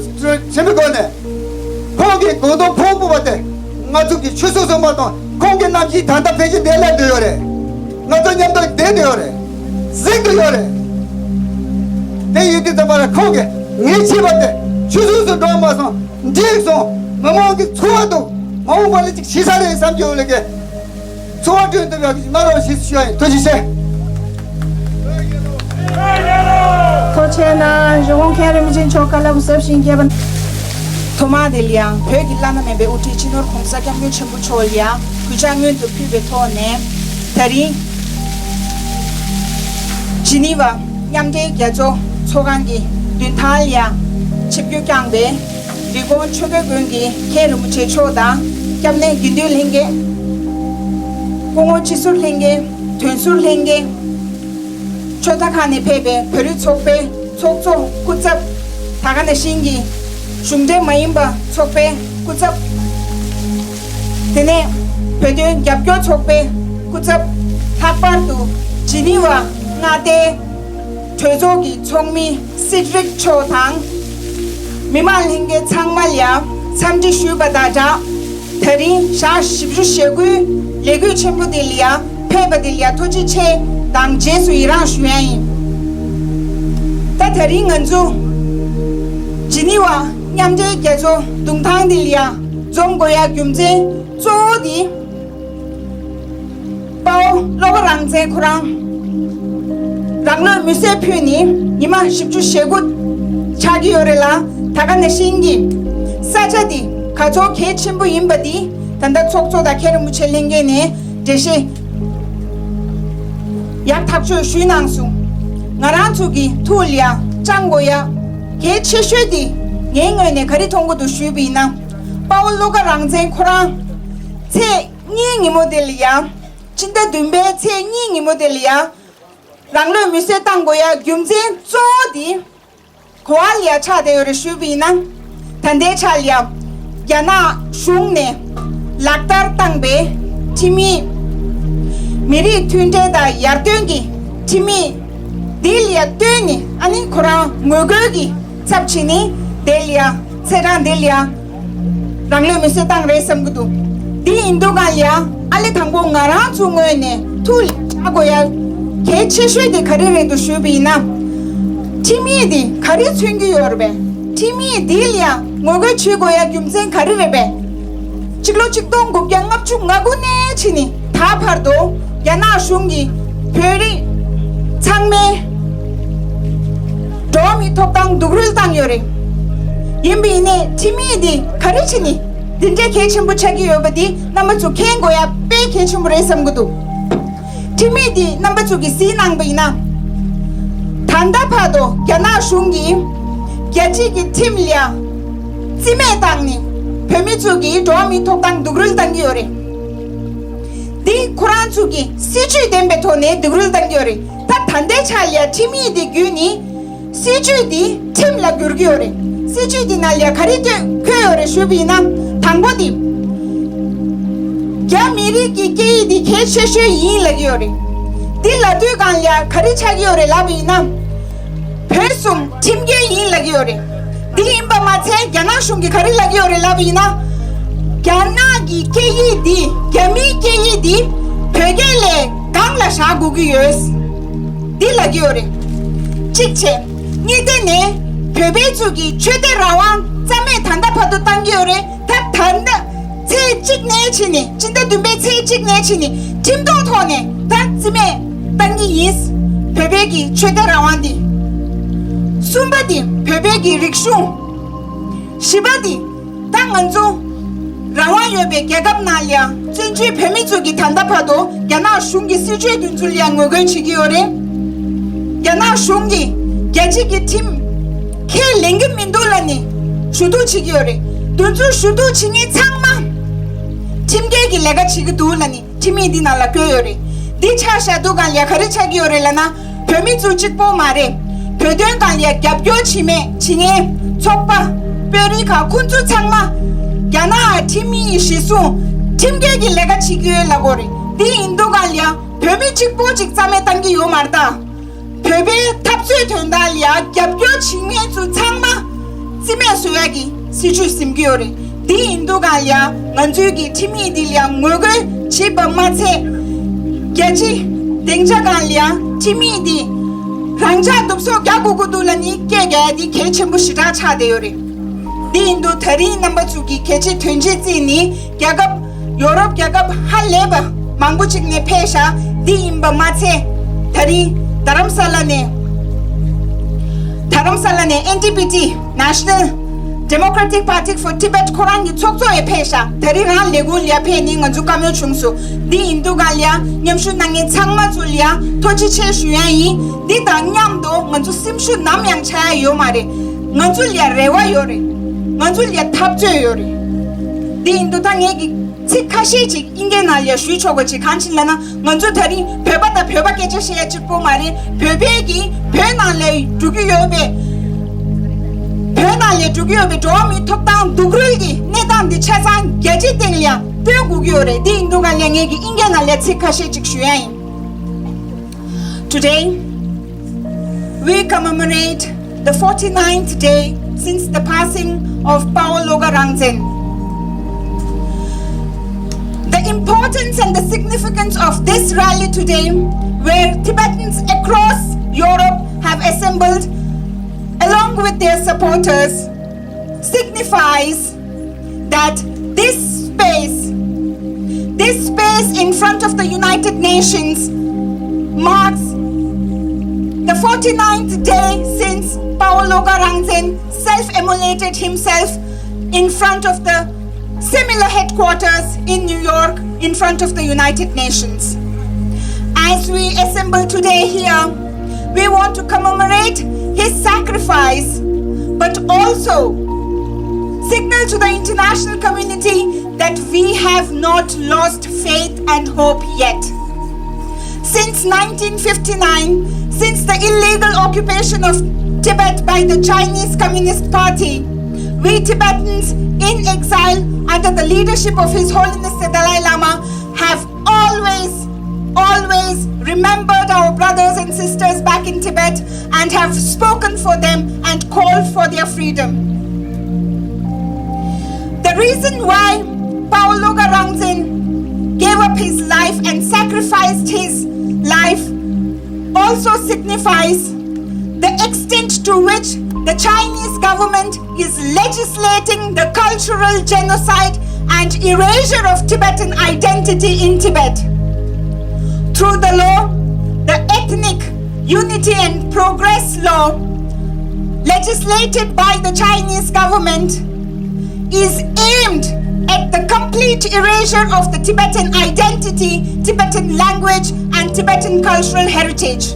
ཆེན་པོའི་སྒོ་ནས། ཁོང་གིས་གོ་དོན་ཕོག་པ་དེ་ང་ཚོ་གི་ཆུད་ཟོས་སུ་མ་གཏོང་། ཁོང་གི་རྣམ་ཤེས་ད་ལྟ་ཕལ་ཆེར་བདེ་ལ་བསྡད་ཡོད་རེད། ང་ཚོ་མཉམ་དུ་བསྡད་དེ་ཡོད་རེད། གཟིགས་དེ་ཡོད་རེད། དེ་ཡིན་དུས་ཙམ་པ་ལ་ཁོང་གིས་ངས་བྱས་པ་དེ་ཆུད་ཟོས་སུ་འགྲོ་མ་སོང་། འགྲིག་སོང་། མི་མང་གི་འཚོ་བ་དང་མ་འོངས་པ་ལ་ཅིག་ཤེས་ས་རེད་བསམ་གྱི་ཡོད་ལ་གི། འཚོ་བ་སྐྲུན་ཐུབ་ཡག་གི་གནང་རོགས་ཞེས་ཞུ་ཡ་ཡིན། ཐུགས་རྗེ་ཆེ། ཐུགས་རྗེ་ཆེ་གནང་། རི་བོང་མཁན་རིན་པོ་ཆེ་མཆོག་བཀའ་སློབ་གཟབ་ཞིང་རྒྱས་པ། ཐོག་མ་དེ་ལ་ཡང་བོད་ཀྱི་བླ་ན་མེད་པའི་དབུ་ཁྲིད་སྤྱི་ནོར་༸གོང་ས་༸སྐྱབས་མགོན་ཆེན་པོ་མཆོག་ལ་ཡང་གུས་ཕྱག་སྔོན་དུ་ཕུལ་བའི་ཐོག་ནས། ད་རིང་ཇི་ནི་ཝ་མཉམ་འབྲེལ་རྒྱལ་ཚོགས་ཚོགས་ཁང་གི་མདུན་ཐང་ལ་ཡང་ཆིབས་བསྒྱུར་བསྐྱངས་པའི་རི་ཀོན་ཆོས་འཁོར་དགོན་གྱི་མཁན་རིན་པོ་ཆེ་མཆོག་དང་སྐྱབས་གནས་དགེ་འདུན་ལྷན་རྒྱས། སྐུ་ངོ་སྤྱི་ཟུར་ལྷན་རྒྱས། དོན་ཟུར་ལྷན་རྒྱས། ཆོས་ལྟ་ཁང་ནས་ཕེབས་པའི་བོད་རིགས་ཚོགས་པའི་ཚོགས་གཙོ་སྐུ་ཚབ། ད་ག་ནང་བཞིན་གྱི་གཞུང་འབྲེལ་མ་ཡིན་པ་ཚོགས་པའི་སྐུ་ཚབ། དེ་ནས་བོད་དོན་རྒྱབ་སྐྱོར་ཚོགས་པའི་སྐུ་ཚབ། ལྷག་པར་དུ་ཇི་ནི་ཝ་མངའ་སྡེའི་གྲོས་ཚོགས་ཀྱི་ཚོགས་མི་སེ་ཌི་རིག་མཆོག་དང་། མི་མང་ལྷན་རྒྱས་ཚང་མ་ལ་ཡང་འཚམས་འདྲི་ཞུས་པ་དང་སྦྲགས། ད་རིང་ཞག་བཞི་བཅུ་ཞེ་དགུའི་ལས་འགུལ་ཆེན་པོ་འདི་ལ་ཡང་ཕེབས་པ་འདི་ལ་ཡང་ཐུགས་རྗེ་ཆེ་དང་རྗེས་སུ་ཡི་རང་ཞུ་ཡ་ཡིན། ད་ད་རིང་ང་ཚོ་ཇི་ནི་ཝ་མཉམ་འབྲེལ་རྒྱལ་ཚོགས་གདུང་ཐང་འདི་ལ་ཡང་འཛོམས་དགོས་ཡ་རྒྱུ་མཚན་གཙོ་བོ་འདི། དཔའ་བོ་བློ་དགའ་རང་བཙན་ཁོ་རང་རང་ལུས་མེར་སྲེག་ཕུལ་ནས་ཉི་མ་བཞི་བཅུ་ཞེ་དགུ་ཆགས་ཀྱི་ཡོད་རེད་ལ། ད་ག་ནང་བཞིན་གྱི་ས་ཆ་འདི་ག་ཚོད་གལ་ཆེན་པོ་ཡིན་པ་འདི་ད་ལྟ་ཚོགས་གཙོ་དང་མཁན་རིན་པོ་ཆེ་ལྷན་རྒྱས་ནས་འགྲེལ་བཤད་ཡག་ཐག་ཆོད་ཞུས་གནང་སོང་། ང་རང་ཚོ་གི་ཐུགས་ལ་ཡ་བཅངས་དགོས་ཡ་གལ་ཆེ་ཤོས་འདི་ངའི་ངོས་ནས་ག་རེ་མཐོང་གི་འདུག་ཞུས་པ་ཡིན་ན། དཔའ་བོ་བློ་དགའ་རང་བཙན་ཁོ་རང་ཚེས་གཉིས་ཉིན་མོ་དེ་ལ་ཡ། སྤྱི་ཟླ་བདུན་པའི་ཚེས་གཉིས་ཉིན་མོ་དེ་ལ་ཡ། རང་ལུས་མེར་སྲེག་བཏང་དགོས་ཡ་རྒྱུ་མཚན་གཙོ་བོ་དེ་ག་བ་ལ་ཡ་ཆགས་བསྡད་ཡོད་རེད་ཞུས་པ་ཡིན་ན། ད་ལྟའི་ཆ་ལ་ཡ་རྒྱ་ནག་གཞུང་ནས་ལག་བསྟར་བཏང་པའི་ཁྲིམས་ཡིག་མི་རིགས་མཐུན་སྒྲིལ་དང་ཡར་ཐོན་གྱི་ཁྲིམས་ཡིག་འདི་ལ་ཡ་བསྟུན་ནས་ཨ་ནི་ཁོ་རང་ངོ་རྒོལ་གྱི་ཚབ་བྱས་ནས་དེ་ལ་ཡ་ཚེས་གྲངས་དེ་ལ་ཡ། རང་ལུས་མེར་སྲེག་བཏང་རེད་བསམ་གྱི་འདུག་འདི་ཡིན་དུས་གང་ལ་ཡ་ཨ་ལེ་དང་པོ་ང་རང་ཚོའི་ངོས་ནས་ཐུགས་ལ་འཇགས་དགོས་ཡ་གལ་ཆེ་ཤོས་དེ་ག་རེ་རེད་འདུག་ཞུས་པ་ཡིན་ན། ཁྲིམས་ཡིག་འདི་ག་རེ་མཚོན་གྱི་ཡོད་རེད་པས། ཁྲིམས་ཡིག་འདི་ལ་ཡ་ངོ་རྒོལ་བྱེད་དགོས་ཡ་རྒྱུ་མཚན་ག་རེ་རེད་པས། ཕྱི་ལོ་ཆིག་སྟོང་དགུ་བརྒྱ་ལྔ་བཅུ་ང་དགུ་ནས་ཕྱིན་ནས་ད་བར་དུ་རྒྱ་ནག་གཞུང་གིས་བོད་རིགས་ཚང་མའི་འགྲོ་བ་མིའི་ཐོབ་ཐང་སྡུག་རུལ་བཏང་ཡོད་རེད། ཡིན་པ་ཡིན་ནའི་ཁྲིམས་ཡིག་འདི་ག་རེ་བྱས་ནས་འདི་འདྲའི་གལ་ཆེན་པོ་ཆགས་ཀྱི་ཡོད་པ་འདི་རྣམ་པ་ཚོ་མཁྱེན་དགོས་ཡ་དཔེ་གལ་ཆེན་པོ་རེད་བསམ་གྱི་འདུག་ཁྲིམས་ཡིག་འདི་རྣམ་པ་ཚོ་གིས་གཟིགས་གནང་པ་ཡིན་ན། ད་ལྟ་བར་དུ་རྒྱ་ནག་གཞུང་གིས་རྒྱལ་སྤྱིའི་ཁྲིམས་ལ་རྩིས་མེད་བཏང་ནས་བོད་མི་ཚོ་གི་འགྲོ་བ་མིའི་ཐོབ་ཐང་སྡུག་རུལ་བཏང་གི་ཡོད་རེད། འདི་ཁོ་རང་ཚོ་གི་སྲིད་ཇུས་ལྡན་པའི་ཐོག་ནས་སྡུག་རུལ་བཏང་གི་ཡོད་རེད། ད་ད་ལྟའི་ཆ་ལ་ཁྲིམས་ཡིག་འདི་བརྒྱུད་ནས་སྲིད་ཇུས་འདི་ཁྲིམས་ལ་བསྒྱུར་གྱི་ཡོད་རེད། སྲིད་ཇུས་འདི་ནང་ལ་ག་རེ་བཀོད་ཡོད་རེད་ཞུས་པ་ཡིན་ན། དང་པོ་འདི། རྒྱ་མི་རིགས་ཀྱི་སྐད་ཡིག་འདི་གལ་ཆེ་ཤོས་ཡིན་ལབ་ཀྱི་ཡོད་རེད། འདི་ལབ་དུས་སྒང་ལ་ག་རེ་ཆགས་ཀྱི་ཡོད་རེད་ལབ་པ་ཡིན་ན། བོད་གསུམ་ཁྲིམས་འགལ་ཡིན་ལབ་ཀྱི་ཡོད་རེད། འདི་ཡིན་པ་མ་ཚད་རྒྱ་ནག་གཞུང་གིས་ག་རེ་ལབ་ཀྱི་ཡོད་རེད་ལབ་པ་ཡིན་ན། རྒྱ་ནག་གི་སྐད་ཡིག་འདི་རྒྱ་མིའི་སྐད་ཡིག་འདི་བོད་སྐད་ལས་སྒང་ལ་བཞག་དགོས་ཀྱི་ཡོད། འདི་ལབ་ཀྱི་ཡོད་རེད། གཅིག་བྱས། གཉིས་དེ་ནས་བོད་པའི་ཚོ་གི་ཆོས་དད་རང་དབང་རྩ་མེད་ད་ལྟ་བར་དུ་བཏང་གི་ཡོད་རེད། ད་ད་ལྟ་ཚེས་གཅིག་ནས་ཕྱིན་ནས་སྤྱི་ཟླ་བདུན་པའི་ཚེས་གཅིག་ནས་ཕྱིན་ནས་ཁྲིམས་ཐོག་ཐོག་ནས་ད་རྩིས་མེད་བཏང་གི་ཡིན། བོད་པའི་གི་ཆོས་དད་རང་དབང་འདི། གསུམ་པ་འདི་བོད་པའི་གི་རིག་གཞུང་། བཞི་པ་འདི་ད་ང་ཚོ་རང་དབང་ཡོད་པའི་རྒྱལ་ཁབ་ནང་ལ་ཡང་བཙན་བྱོལ་བོད་མི་ཚོ་གི་ད་ལྟ་བར་དུ་རྒྱ་ནག་གཞུང་གི་སྲིད་བྱུས་དེ་ཚོ་ལ་ཡང་ངོ་རྒོལ་བྱེད་ཀྱི་ཡོད་རེད། རྒྱ་ནག་གཞུང་གི་རྒྱལ་སྤྱི་གི་ཁྲིམས་ཁས་ལེན་གྱི་མི་འདུག་ལབ་ནས་ཞུ་གཏུག་བྱེད་ཀྱི་ཡོད་རེད། དེ་ཚོ་ཞུ་གཏུག་བྱེད་མཁན་ཚང་མ་ཁྲིམས་འགལ་གྱི་ལས་ཀ་བྱེད་ཀྱི་འདུག་ལབ་ནས་ཁྲིམས་ཡིག་འདི་ནང་ལ་བཀོད་ཡོད་རེད། འདི་ཆ་བཞག་དུས་སྒང་ལ་ག་རེ་ཆགས་ཀྱི་ཡོད་རེད་ལབ་ན། བོད་མི་ཚོ་གཅིག་པོ་མ་རེད། བོད་དོན་སྒང་ལ་རྒྱབ་སྐྱོར་བྱེད་མེད་བྱེད་མཁན་ཚོགས་པ་དཔོན་རིགས་ཁག་ཁོང་ཚོ་ཚང་མ་རྒྱ་ནག་ཁྲིམས་ཡིག་གཞི་བཟུང་ཁྲིམས་འགལ་གྱི་ལས་ཀ་བྱེད་ཀྱི་ཡོད་ལབ་དགོས་རེད། འདི་ཡིན་དུས་སྒང་ལ་བོད་མི་གཅིག་པོ་གཅིག་རྩ་མེད་བཏང་གི་ཡོད་མ་རེད་ད། བོད་པའི་འཐབ་རྩོད་དོན་དག་ལ་རྒྱབ་སྐྱོར་བྱེད་མཁན་ཚོ་ཚང་མ་རྩིས་མེད་བཟོ་ཡག་གི་སྲིད་བྱུས་ཟིན་གྱི་ཡོད་རེད། འདི་ཡིན་དུས་སྒང་ལ་ང་ཚོའི་གི་ཁྲིམས་ཡིག་འདི་ལ་ངོ་རྒོལ་བྱེད་པ་མ་ཚད། རྒྱལ་སྤྱི་སྡིངས་ཆ་སྒང་ལ་ཁྲིམས་ཡིག་འདི་རང་འཇགས་འདུག་སོགས་རྒྱག་དགོས་ཀྱི་འདུག་ལབ་ནས་སྐད་རྒྱག་ཡ་འདི་གལ་ཆེན་པོ་ཞེ་དྲག་ཆགས་བསྡད་ཡོད་རེད། འདི་ཡིན་དུས་ད་རིང་རྣམ་པ་ཚོ་གི་གལ་ཆེ་དོན་ཆེ་བརྩིས་ནས་རྒྱལ་ཁབ་ཡོ་རོབ་རྒྱལ་ཁབ་ཧ་ལས་པ་མང་པོ་ཅིག་ནས་ཕེབས་ཤག་འདི་ཡིན་པ་མ་ཚད་ད་རིང་རྡ་རམ་ས་ལ་ནས་རྡ་རམ་ས་ལ་ནས་ཨེན་ཌི་པི་ཊི་National Democratic Party for Tibet ཁོ་རང་གི་ཚོགས་གཙོ་ཡང་ཕེབས་ཤག་ད་རིང་རང་ལས་ཁུངས་ལ་ཕེབས་ནས་ང་ཚོ་བཀའ་མོལ་བྱུང་སོང་། འདི་ཡིན་དུས་སྒང་ལ་མཉམ་ཞུགས་གནང་མཁན་ཚང་མ་ཚོ་ལ་ཐུགས་རྗེ་ཆེ་ཞུ་ཡ་ཡིན། འདི་དང་མཉམ་དུ་ང་ཚོ་སེམས་ཤུགས་ནམ་ཡང་ཆག་ཡ་ཡོད་མ་རེད། ང་ཚོ་ལ་རེ་བ་ཡོད་རེད། ང་ཚོ་ལ་འཐབ་རྩོད་ཡོད་རེད། འདི་ཡིན་དུས་ད་ངས་ཀྱི་ཚིག་ཁ་ཤས་ཅིག་ཨིན་སྐད་ནང་ལ་ཞུས་ཆོག་པ་ཅིག་གང་ཅི་ལབ་ན། ང་ཚོ་ད་རིང་བོད་པ་དང་བོད་པ་སྐད་ཆ་བཤད་ཡ་གཅིག་པོ་མ་རེད། བོད་པའི་གི་བོད་ནང་ལ་འགྲོ་གི་ཡོད་པའི་བོད་ནང་ལ་འགྲོ་གི་ཡོད་པའི་འགྲོ་བ་མིའི་ཐོབ་ཐང་སྡུག་རུལ་གྱི་གནས་སྟངས་འདི་ཆ་ཚང་རྒྱལ་སྤྱིའི་སྟེང་ལ་ཡང་སྟོན་དགོས་ཀྱི་ཡོད་རེད། འདི་ཡིན་དུས་ག་ལས་ངས་ཀྱི་ཨིན་སྐད་ནང་ལ་ཚིག་ཁ་ཤས་ཅིག་ཞུ་ཡ་ཡིན། Today, we commemorate the forty-ninth day since the passing of Pawo Loga Rangzen. The importance and the significance of this rally today, where Tibetans across Europe have assembled along with their supporters, signifies that this space, this space in front of the United Nations marks the forty-ninth day since Pawo Loga Rangzen self-immolated himself in front of the similar headquarters in New York in front of the United Nations. As we assemble today here, we want to commemorate his sacrifice, but also signal to the international community that we have not lost faith and hope yet. Since nineteen fifty-nine, since the illegal occupation of Tibet by the Chinese Communist Party, we Tibetans in exile under the leadership of His Holiness the Dalai Lama have always, always remembered our brothers and sisters back in Tibet and have spoken for them and called for their freedom. The reason why Pawo Loga Rangzen gave up his life and sacrificed his life also signifies the extent to which the Chinese government is legislating the cultural genocide and erasure of Tibetan identity in Tibet. Through the law, the Ethnic Unity and Progress Law, legislated by the Chinese government, is aimed at the complete erasure of the Tibetan identity, Tibetan language, and Tibetan cultural heritage.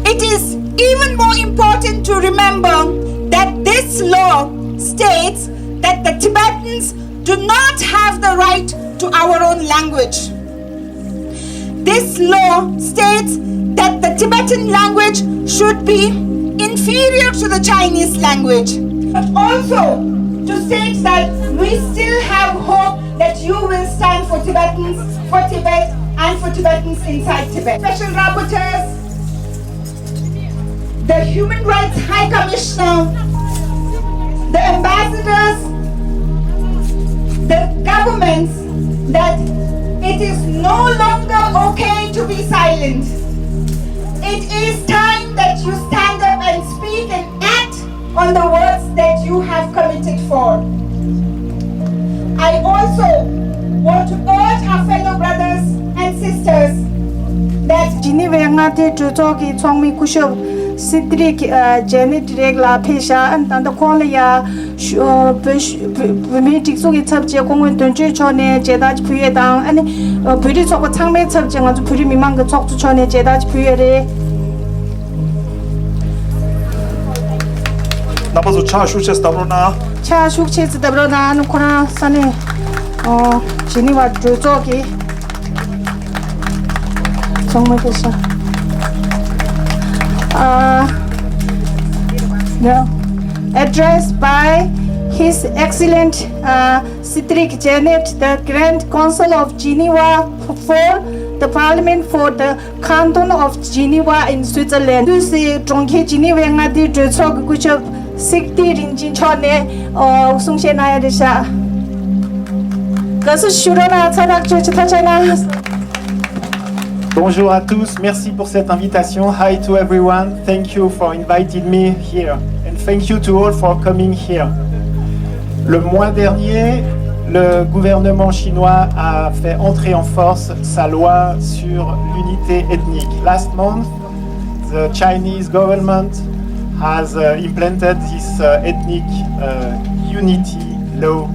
It is even more important to remember that this law states that the Tibetans do not have the right to our own language. This law states that the Tibetan language should be inferior to the Chinese language, but also to state that we still have hope that you will stand for Tibetans, for Tibet, and for Tibetans inside Tibet. Special rapporteurs, the Human Rights High Commissioner, the ambassadors, the governments, that it is no longer okay to be silent. It is time that you stand up and speak and act on the words that you have committed for. I also want to urge our fellow brothers and sisters that Geneva མངའ་སྡེའི་གྲོས་ཚོགས་ཀྱི་ཚོགས་མི་སྐུ་ཞབས་སི་ཏྲིག་ཇེ་ནེ་ཏི་རེག་ལགས་ཕེབས་ཤག་ཨ་ནི་ད་ལྟ་ཁོང་ལ་ཡ་ཞུ་བོད་ཞུ་བོད་མིའི་སྒྲིག་འཛུགས་ཀྱི་ཚབ་བྱས་སྐུ་ངོ་དོན་གཅོད་མཆོག་ནས་མཇལ་དར་ཅིག་ཕུལ་ཡས་དང་། ཨ་ནི་བོད་རིགས་ཚོགས་པ་ཚང་མའི་ཚབ་བྱས་ང་ཚོ་བོད་རིགས་མི་མང་གི་ཚོགས་གཙོ་མཆོག་ནས་མཇལ་དར་ཅིག་ཕུལ་ཡས་རེད། རྣམ་པ་ཚོ་ཕྱག་ཤུགས་ཆེ་ཙམ་བརྡབ་རོགས་གནང་། ཕྱག་ཤུགས་ཆེ་ཙམ་བརྡབ་རོགས་གནང་། ཨ་ནི་ཁོ་རང་ས་གནས་ཨོ་ཇི་ནི་ཝ་གྲོས་ཚོགས་ཀྱི་ཚོགས་མི་ཕེབས་ཤག་ཨ། Now, address by His Excellent uh, Cedric Genet, the Grand Council of Geneva, for the Parliament for the Canton of Geneva in Switzerland. དུས་སུ་གྲོང་ཁྱེར་ཇི་ནི་ཝའི་མངའ་སྡེའི་གྲོས་ཚོགས་ཀྱི་སྐུ་ཞབས་སིག་ཏི་རིན་ཆེན་མཆོག་ནས་ཨོ་གསུང་བཤད་གནང་ཡ་རེད་ཤག་དགའ་བསུ་ཞུ་རོགས་གནང་། ཚ་ཐག་ཆོད་ཀྱི་ཐག་ཆོད་གནང་། Bonjour à tous, merci pour cette invitation. Hi to everyone, thank you for inviting me here and thank you to all for coming here. Le mois dernier, le gouvernement chinois a fait entrer en force sa loi sur l'unité ethnique. Last month, the Chinese government has uh, implemented this uh, ethnic uh, unity law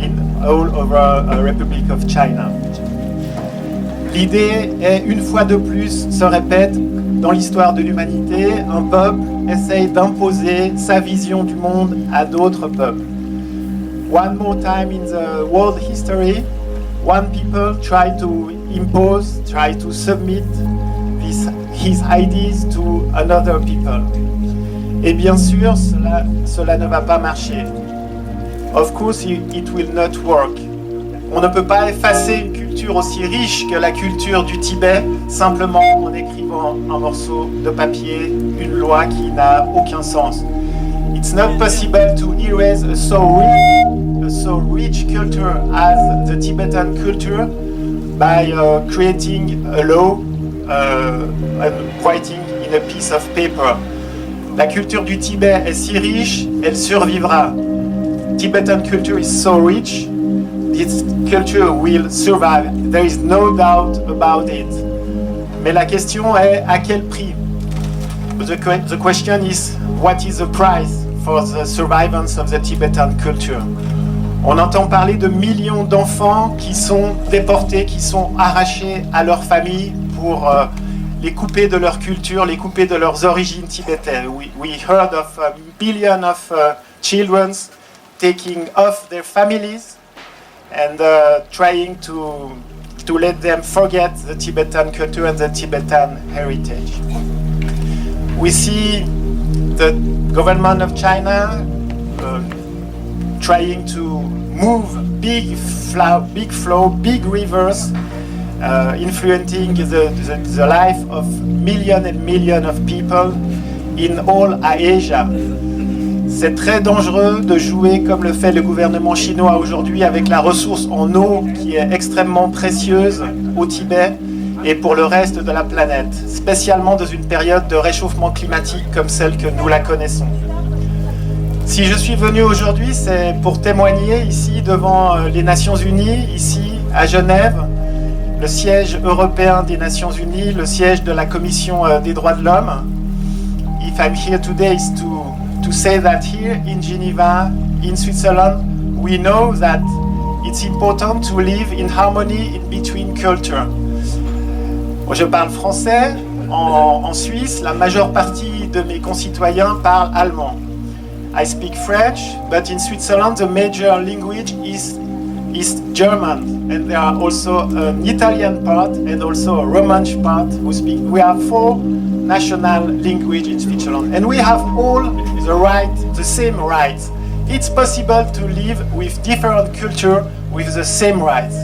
in all over uh, Republic of China. L'idée est, une fois de plus, se répète dans l'histoire de l'humanité, un peuple essaye d'imposer sa vision du monde à d'autres peuples. One more time in the world history, one people try to impose, try to submit this, his ideas to another people. Et bien sûr, cela, cela ne va pas marcher. Of course, it, it will not work. On ne peut pas effacer une culture aussi riche que la culture du Tibet simplement en écrivant un morceau de papier, une loi qui n'a aucun sens. It's not possible to erase a so rich, a so rich culture as the Tibetan culture by uh, creating a law uh, and writing in a piece of paper. La culture du Tibet est si riche, elle survivra. Tibetan culture is so rich, this culture will survive. There is no doubt about it. Mais la question est à quel prix? The, que- the question is what is the price for the survivance of the Tibetan culture? On entend parler de millions d'enfants qui sont déportés, qui sont arrachés à leur famille pour euh, les couper de leur culture, les couper de leurs origines tibétaines. We, we heard of a billion of uh, children taking off their families and uh, trying to to let them forget the Tibetan culture and the Tibetan heritage. We see the government of China uh, trying to move big flow, big flow, big rivers, uh, influencing the, the, the life of million and million of people in all Asia. C'est très dangereux de jouer comme le fait le gouvernement chinois aujourd'hui avec la ressource en eau qui est extrêmement précieuse au Tibet et pour le reste de la planète, spécialement dans une période de réchauffement climatique comme celle que nous la connaissons. Si je suis venu aujourd'hui, c'est pour témoigner ici devant euh, les Nations Unies, ici à Genève, le siège européen des Nations Unies, le siège de la Commission euh, des droits de l'homme. If I'm here today, it's to, to say that here in Geneva, in Switzerland, we know that it's important to live in harmony in between culture. Moi, je parle français. En, en Suisse, la majeure partie de mes concitoyens parlent allemand. I speak French, but in Switzerland, the major language is is German, and there are also an Italian part and also a Romansh part who speak. We have four national language in Switzerland, and we have all the right, the same rights. It's possible to live with different culture with the same rights.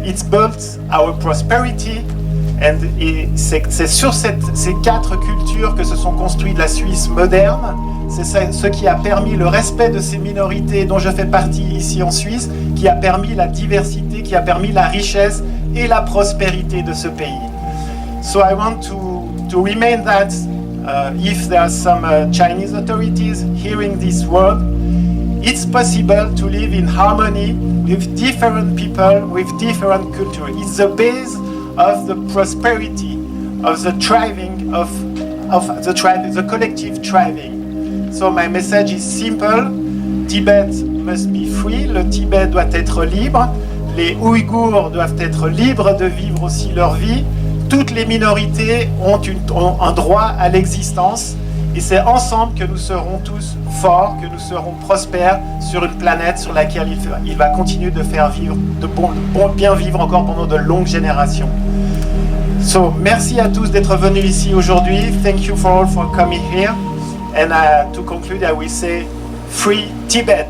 It's built our prosperity, and et c'est c'est sur cette, ces quatre cultures que se sont construites la Suisse moderne. C'est ça, ce qui a permis le respect de ces minorités dont je fais partie ici en Suisse, qui a permis la diversité, qui a permis la richesse et la prospérité de ce pays. So I want to, to remind that uh, if there are some uh, Chinese authorities hearing this word, it's possible to live in harmony with different people, with different culture. It's the base of the prosperity, of the thriving, of, of the, thriv- the collective thriving. So my message is simple. Tibet must be free. Le Tibet doit être libre. Les Ouïghours doivent être libres de vivre aussi leur vie. Toutes les minorités ont, une- ont un droit à l'existence. Et c'est ensemble que nous serons tous forts, que nous serons prospère sur une planète sur laquelle il, fait- il va continuer de faire vivre, de bon- bon- bien vivre encore pendant de longues générations. So, merci à tous d'être venus ici aujourd'hui. Thank you for all for coming here. And uh, to conclude, I will say, free Tibet.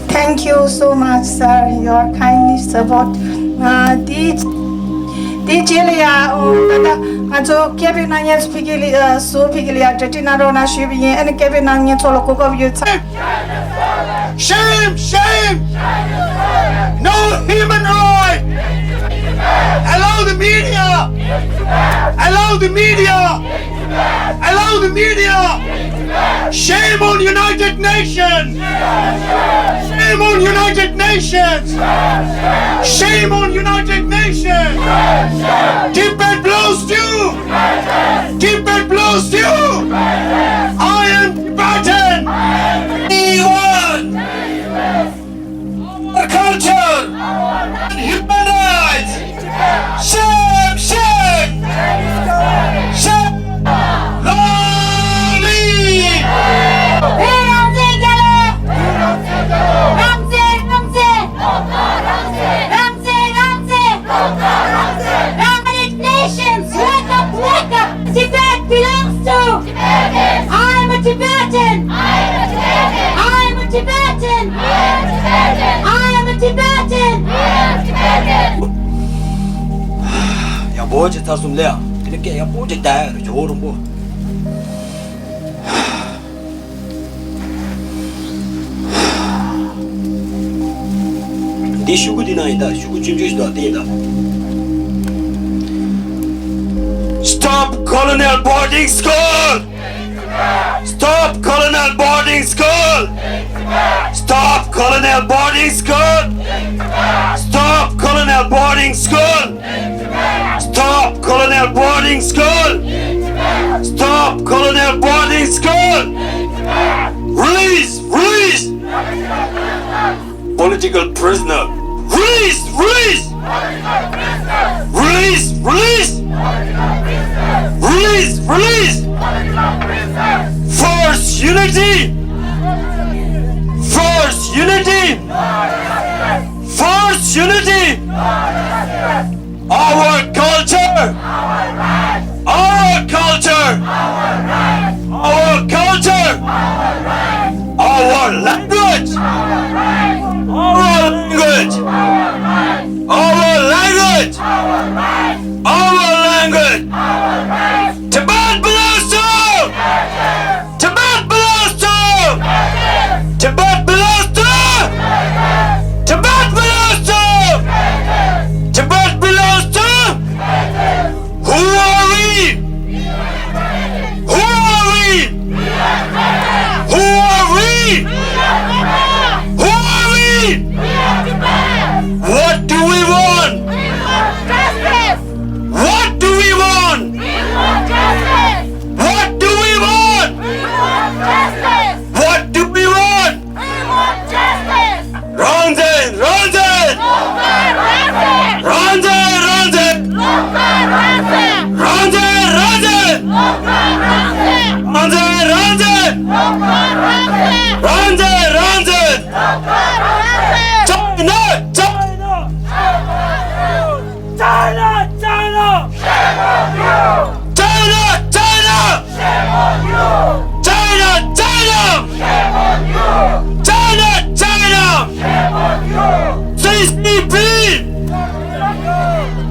Thank you so much, sir, your kindly support. Uh, དེ་དེ་རྗེས་ལ་ཡ་ཨོ་ད་ལྟ་ང་ཚོ་མཁས་པའི་སྣང་བརྙན་སུ་ཕི་གི་ལི་ཨ་སུ་ཕི་གི་ལི་ཡ་གྲ་སྒྲིག་གནང་རོགས་གནང་ཞུས་པ་ཡིན། ཨ་ནི་མཁས་པའི་སྣང་བརྙན་ཚོ་ལ་གོ་སྐབས་ཡོད་ཚ། Shame, shame! No human right! Allow the media! Allow the media! Allow the media! Shame on United Nations! Shame on United Nations! Shame on United Nations! Tibet belongs to you! Tibet belongs to you! I am Tibetan! Anyone! Our culture and human rights. Shame, shame. Shame. Long live. United Nations, wake up, wake up! Tibet belongs to Tibetans. I am a Tibetan. I am a Tibetan. I am a Tibetan. I am a Tibetan. I am a Tibetan. I am a Tibetan. ཡག་པོ་ཅིག་ཚར་སོང་ལེ། དེ་ནི་སྐད་ཡག་པོ་ཅིག་བརྡ་ཡ་རེད་ཇོ་བོ་རིན་པོ། འདི་ཤོག་གུ་འདི་ན་ཡིན་ད། ཤོག་གུ་ཆུང་ཆུང་ཞིག་འདུག་དེ་ཡིན་ད། Stop colonial boarding school! Stop colonial boarding school! Stop colonial boarding school! Stop colonial boarding school! Stop colonial boarding school! Stop colonial boarding school! Release! Release! Political prisoner! Release! Release! Release! Release! Release! Release! Force unity! Force unity! Force unity! Our culture! Our culture! Our culture! Our language! Our language! Our language! Our language! Tibet belongs to! Tibet belongs to! Tibet belongs to! Tibet belongs to! Tibet belongs to! Who are we? Who are we? Who are we? Who are we? What do we want? What do we want?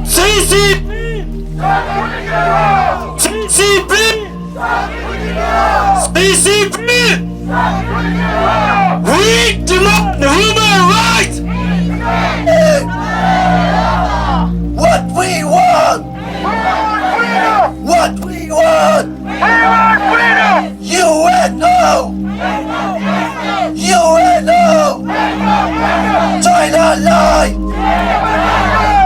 C C P! C C P! C C P! We demand human rights! What we want! What we want! U N O! U N O! China life!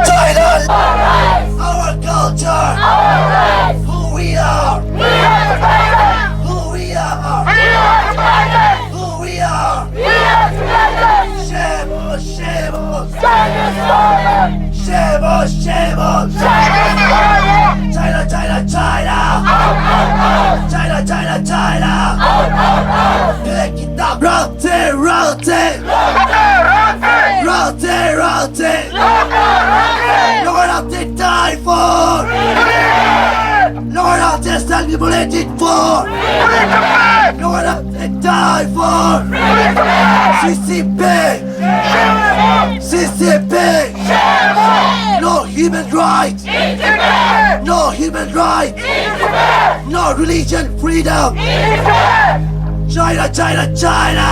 China life! Our culture! Our rights! Who we are! We are Tibetans! Who we are! We are Tibetans! Who we are! We are Tibetans! Shame on, shame on! Shame on, shame on! China, China, China! Out, out, out! China, China, China! Out, out, out! Break it up! Rotate, rotate! Rotate, rotate! Rotate, rotate! Look what they die for! Look what they self-immolated for! Look what they die for! C C P! C C P! No human rights! No human rights! No religion freedom! China, China, China!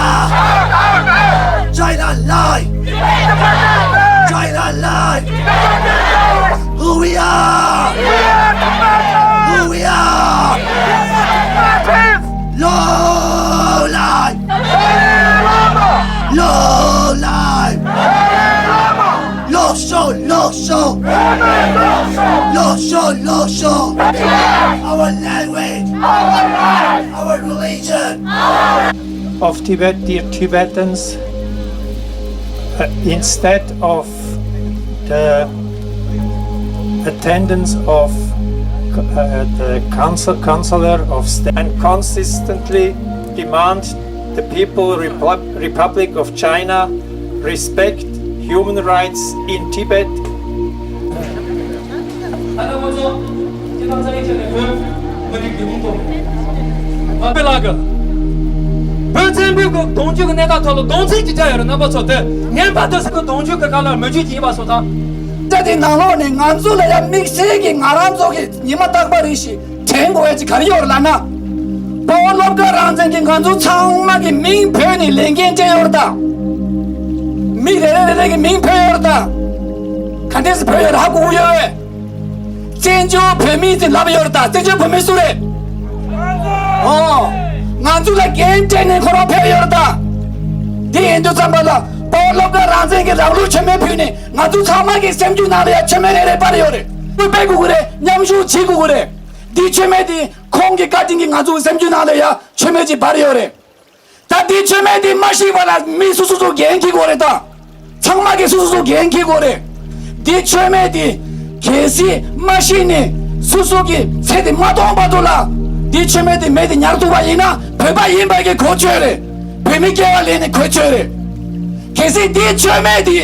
China life! China life! Who we are! Who we are! Low life! Low life! Low show, low show! Low show, low show! Our language! Our religion! Of Tibet, dear Tibetans, uh, instead of the attendance of uh, the council, counselor of state, and consistently demand the People Repub- Republic of China respect human rights in Tibet. བོད་བཙན་པོའི་གི་གདུང་རྒྱུད་ཀྱི་གནས་སྟངས་ཐོག་ལ་གདུང་འཛིན་གྱི་རྒྱ་ཡོད་རེད། རྣམ་པ་ཚོ་དེ་ངན་པ་དེ་ཚོ་གི་གདུང་རྒྱུད་ཀྱི་ཁ་ལ་མི་རྒྱུད་ཀྱི་ཡིན་པ་སོང་ཙང་། ད་དེ་ནང་ལོགས་ནས་ང་ཚོ་ལ་ཡང་དམིགས་བསལ་གྱི་ང་རང་ཚོ་གི་ཉི་མ་རྟག་པ་རེ་ཞིག་དྲན་དགོས་ཡ་ཅིག་ག་རེ་ཡོད་རེད་ལབ་ན། དཔའ་བོ་སློབ་གྲྭ་རང་བཙན་གྱིས་ང་ཚོ་ཚང་མ་གི་མིང་བོས་ནས་ལས་འགན་སྤྲད་ཡོད་རེད་ད། མི་རེ་རེ་རེ་རེ་གི་མིང་བོས་ཡོད་རེད་ད། ག་འདྲས་སེ་བོས་ཡོད་རེད་ཧ་གོ་གི་ཡོད་པས། བཙན་བྱོལ་བོད་མི་ཟེར་ལབ་ཡོད་རེད་ད། བཙན་བྱོལ་བོད་མི་སུ་རེད། ཨོ། ང་ཚོ་ལ་འགན་སྤྲད་ནས་ཁོ་རང་ཕེབས་ཡོད་རེད་ད། དེ་ཡིན་དུས་ཙམ་པ་ལ་དཔའ་བོ་སློབ་གྲྭ་རང་བཙན་གྱིས་རང་ལུགས་མཆོད་མེ་ཕུལ་ནས་ང་ཚོ་ཚང་མ་གི་སེམས་རྒྱུད་ནང་ལ་ཡ་མཆོད་མེ་རེ་རེ་སྦར་ཡོད་རེད། སྐུལ་སྤེལ་དགོས་ཀྱི་རེད། མཉམ་ཞུགས་བྱེད་དགོས་ཀྱི་རེད། འདིའི་མཆོད་མེ་དེ་ཁོང་གི་བཀའ་དྲིན་གྱིས་ང་ཚོའི་སེམས་རྒྱུད་ནང་ལ་ཡ་མཆོད་མེ་ཅིག་སྦར་ཡོད་རེད། ད་འདིའི་མཆོད་མེ་འདི་མ་ཤི་བ་ལ་མི་སོ་སོ་སོ་འགན་འཁྱེར་དགོས་རེད་ད། ཚང་མ་གིས་སོ་སོ་སོ་འགན་འཁྱེར་དགོས་རེད། འདིའི་མཆོད་མེ་འདི་གལ་སྲིད་མ་ཤི་ནས་སོ་སོ་གི་ཚེ་འདི་མ་སྟོང་བར་དུ་ལ་འདིའི་མཆོད་མེ་འདི་མེ་འདི་ཉར་ཐུབ་པ་ཡིན་ན་བོད་པ་ཡིན་པ་གི་གོ་ཆོད་རེད། བོད་མི་སྐྱེ་བ་ལེན་ནས་གོ་ཆོད་རེད། གལ་སྲིད་འདིའི་མཆོད་མེ་འདི་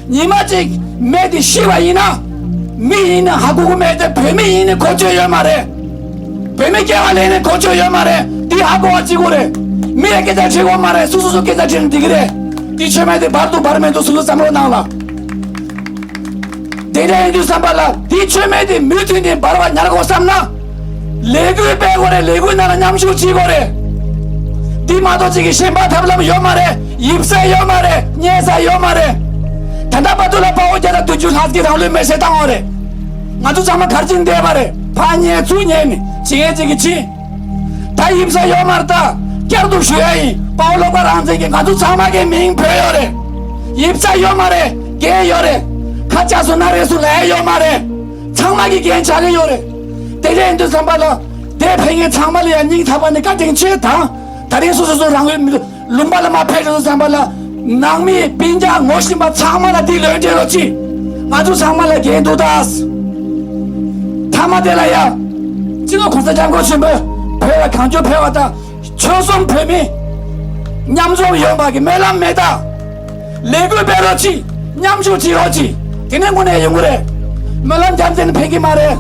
ཉི་མ་གཅིག་མེ་འདི་ཤི་བ་ཡིན་ན། མི་ཡིན་ན་ཧ་གོ་གི་མེད་དེ་བོད་མི་ཡིན་ནི་གོ་ཆོད་ཡོད་མ་རེད། བོད་མི་སྐྱེ་བ་ལེན་ནི་གོ་ཆོད་ཡོད་མ་རེད། འདི་ཧ་གོ་བ་གཅིག་པོ་རེད། མི་ཡ་སྐད་ཆ་དྲི་དགོས་མ་རེད། སོ་སོ་སོ་སྐད་ཆ་དྲིས་ན་འགྲིག་གི་རེད། འདི་མཆོད་མེ་དེ་འབར་འདུག་འབར་མེད་འདུག་སོ་སོ་བསམ་བློ་གནང་ལ། དེ་འདྲ་ཡིན་དུས་བསམ་པ་ལ་འདི་མཆོད་མེ་དེ་མུ་མཐུད་ནས་འབར་བ་ཉར་དགོས་བསམ་ན། ལས་འགུལ་སྤེལ་དགོས་རེད། ལས་འགུལ་ནང་ལ་མཉམ་ཞུགས་བྱེད་དགོས་རེད། འདི་མ་གཏོགས་ཅིག་གི་ཞེན་པ་ཐབས་ལམ་ཡོད་མ་རེད། ཡིབ་ས་ཡོད་མ་རེད། རྙེད་ས་ཡོད་མ་རེད། ད་ལྟ་བར་དུ་ལ་དཔའ་བོ་བརྒྱ་དང་བདུན་ཅུ་ལྷག་གིས་རང་ལུས་མེར་སྲེག་བཏང་བ་རེད། ང་ཚོ་ཚང་མ་གར་ཅིག་བསྡད་པ་རེད། ཕར་ཉལ་ཚུར་ཉལ་ནས་ཇི་ཡན་ཅིག་གི་ཕྱིན། ད་ཡིབ་ས་ཡོད་མ་རེད། ད་བསྐྱར་དུ་ཞུ་ཡ་ཡིན། དཔའ་བོ་སློབ་གྲྭ་རང་བཙན་གྱིས་ང་ཚོ་ཚང་མ་གི་མིང་བོས་ཡོད་རེད། ཡིབ་ས་ཡོད་མ་རེད། འགན་ཡོད་རེད། ཁ་ཆག་སོང་ན་རེ་སུ་ལ་ཡ་ཡོད་མ་རེད། ཚང་མ་གི་འགན་ཆགས་ཀྱི་ཡོད་རེད། དེ་འདྲ་ཡིན་དུས་ཙམ་པ་ལ་དེ་ཕན་ངེད་ཚང་མ་ལ་ཡ་སྙིང་ཐག་པ་ནས་བཀའ་དྲིན་ཆེ་དང་། ད་རིང་སོ་སོ་སོ་རང་ལུས་མི་ལུང་པ་ལ་མ་ཕེབས་རེད་བསམ་པ་ལ། ནང་མི་སྤུན་ཀྱག་ངོ་ཤེས་པ་ཚང་མ་ལ་འདི་ལོས་འབྲེལ་རོགས་གྱིས། ང་ཚོ་ཚང་མ་ལ་འགན་འདུག་ད། མཐའ་མ་དེ་ལ་ཡ། སྤྱི་ནོར་གོང་ས་སྐྱབས་མགོན་ཆེན་པོས་བོད་ལ་གང་བྱུང་ཕེབས་པ་དང་། ཆོལ་གསུམ་བོད་མི་མཉམ་འཛོམས་ཡོང་བ་གི་སྨོན་ལམ་མེད་ད། ལས་འགུལ་སྤེལ་རོགས་གྱིས། མཉམ་ཞུགས་བྱེད་རོགས་གྱིས། དེ་ནས་དངོས་གནས་ཡོང་གི་རེད། སྨོན་ལམ་རྒྱབ་འཛིན་ཕན་གྱི་མ་རེད།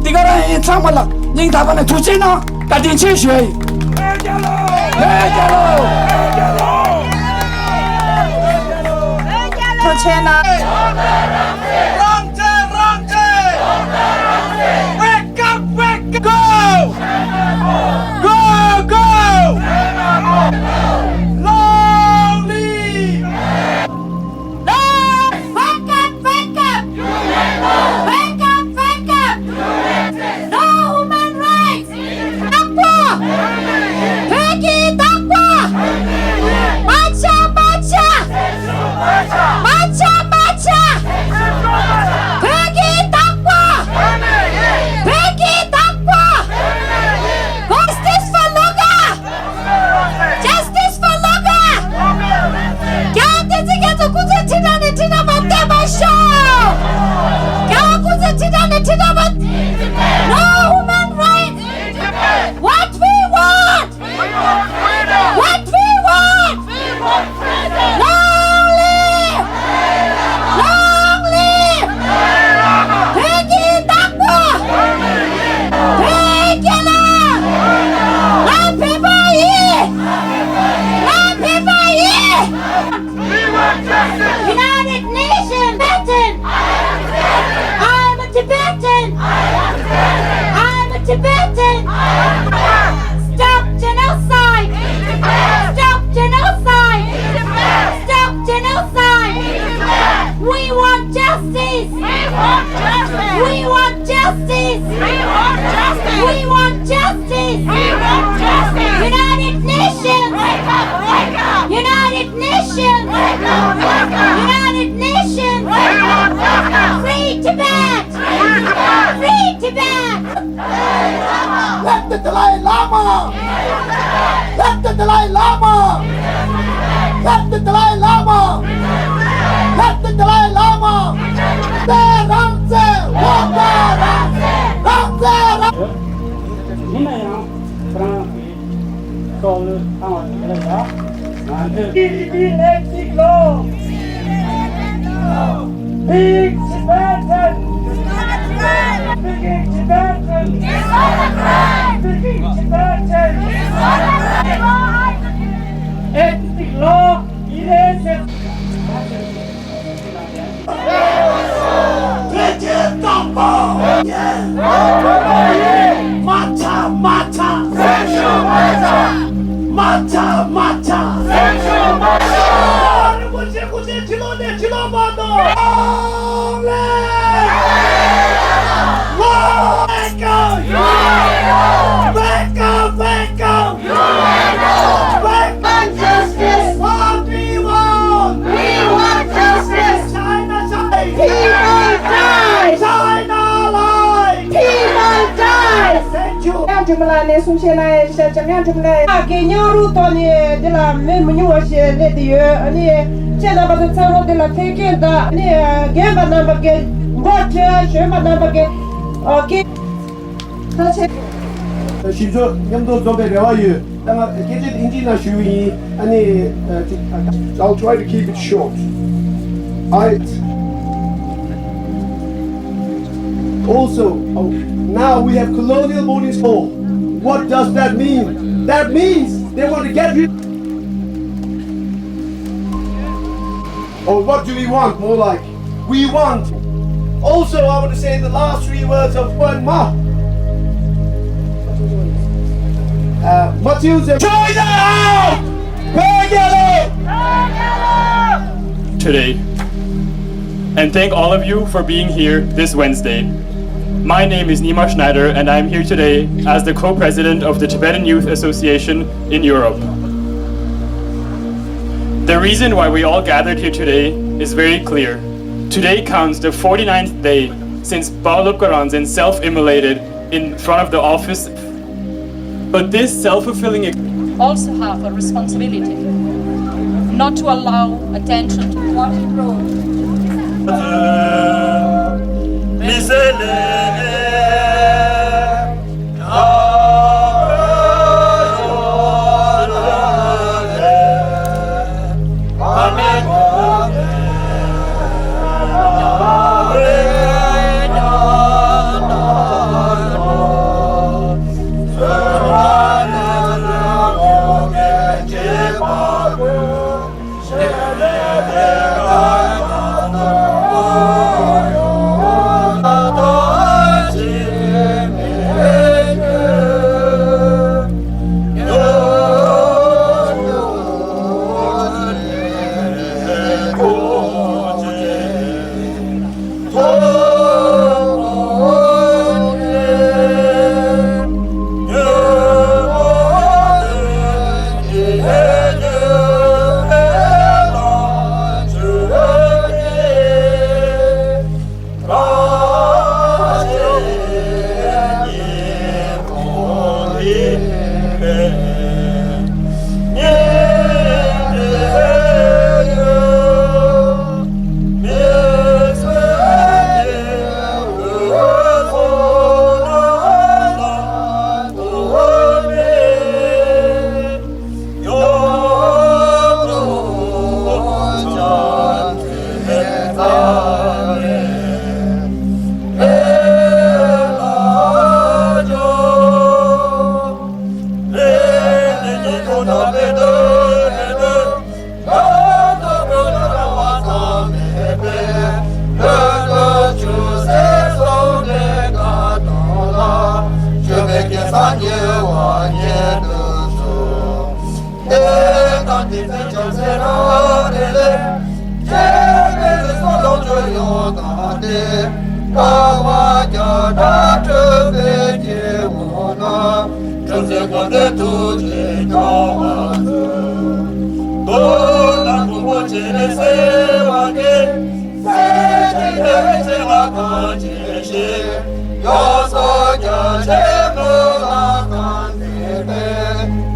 འདི་ག་རང་ཡིན། ཚང་མ་ལ་སྙིང་ཐག་པ་ནས་ཐུགས་རྗེ་གནང་། བཀའ་དྲིན་ཆེ་ཞུ་ཡ་ཡིན། བོད་རྒྱལ་ལོ། བོད་རྒྱལ་ལོ། ཐུགས་རྗེ་གནང་། རང་བཙན། རང་བཙན། Tibetan! Stop genocide! Stop genocide! Stop genocide! We want justice! We want justice! We want justice! We want justice! We want justice! We want justice! United Nations! Wake up! Wake up! United Nations! Wake up! Wake up! United Nations! Wake up! Wake up! Free Tibet! Free Tibet! Free Tibet! Let the Dalai Lama! Let the Dalai Lama! Let the Dalai Lama! Let the Dalai Lama! དེ་རང་བཙན། འོ་དེ་རང་བཙན། རང་བཙན། རང་། ཡིན་ན་ཡང་ཁོ་རང་གི་སྲོག་བློས་བཏང་བ་དེ་ལ་ཡང་ང་ཚོས། Big Tibetan! Big Tibetan! Big Tibetan! Ethnic law erases. དེ་རྗེས་དང་པོ། མ་ཆག་མ་ཆག་མ་ཆག་མ་ཆག་མ་ཆག་རིན་པོ་ཆེ་སྐུ་ཚེ་ཁྲི་ལོ་ནས་ཁྲི་ལོ་བར་དུ། Long live! Long live! Wake up! Wake up! Wake up! Wake up! Justice! What we want! We want justice! China side! People die! China lie! People die! Thank you. ཡང་གྲུབ་ལ་ནས་གསུང་བཤད་གནང་ཡ་ཤ་ཅང་ཡང་གྲུབ་ལ་ཡ་གི་ཉང་རུ་ཐོག་ནས་འདི་ལ་མི་མི་ཉུང་བ་ཞིག་སླེབས་བསྡད་ཡོད། ཨ་ནི་ཁྱེད་རྣམ་པ་ཚོ་ཚང་མ་འདི་ལ་ཐད་ཀན་དང་ཨ་ནི་རྒན་པ་རྣམ་པ་གི་འགོ་ཁྲིད་གཞོན་པ་རྣམ་པ་གི་ཨོ་གི་ཁ་ཆེ། ཞིག་ཚོ་མཉམ་དུ་འཛོམས་པའི་རེ་བ་ཡོད། ད་ང་སྐད་ཆ་དེ་ཨིན་ཇི་ནང་ཞུ་གི་ཡིན། ཨ་ནི། I'll try to keep it short. I also, oh, now we have colonial boarding school. What does that mean? That means they want to get rid. Or what do we want? More like, we want. Also, I want to say the last three words of Wan Ma. Uh, Matilda. China out! Peggy! Today. And thank all of you for being here this Wednesday. My name is Nima Schneider, and I am here today as the co-president of the Tibetan Youth Association in Europe. The reason why we all gathered here today is very clear. Today counts the forty-ninth day since Bawa Lobkwa Rangzen self-immolated in front of the office. But this self-fulfilling ex- also have a responsibility not to allow attention to what དཀའ་བ་བརྒྱ་ཕྲག་སྒྲོལ་བའི་སྐྱེ་བོ་རྣམས། སྒྲོལ་མཛད་དཀའ་འགྲེལ་ཐུགས་རྗེས་སྐྱོང་བར་མཛོད། མདོར་ན་མགོན་པོ་སྤྱན་རས་གཟིགས་དབང་གིས། སྲས་བཅས་བདེ་བའི་ཆེད་ལ་གང་བྱས་ཤིང་། ཡོངས་སུ་རྒྱ་ཆེན་མོས་ལ་གང་འདུལ་ཏེ།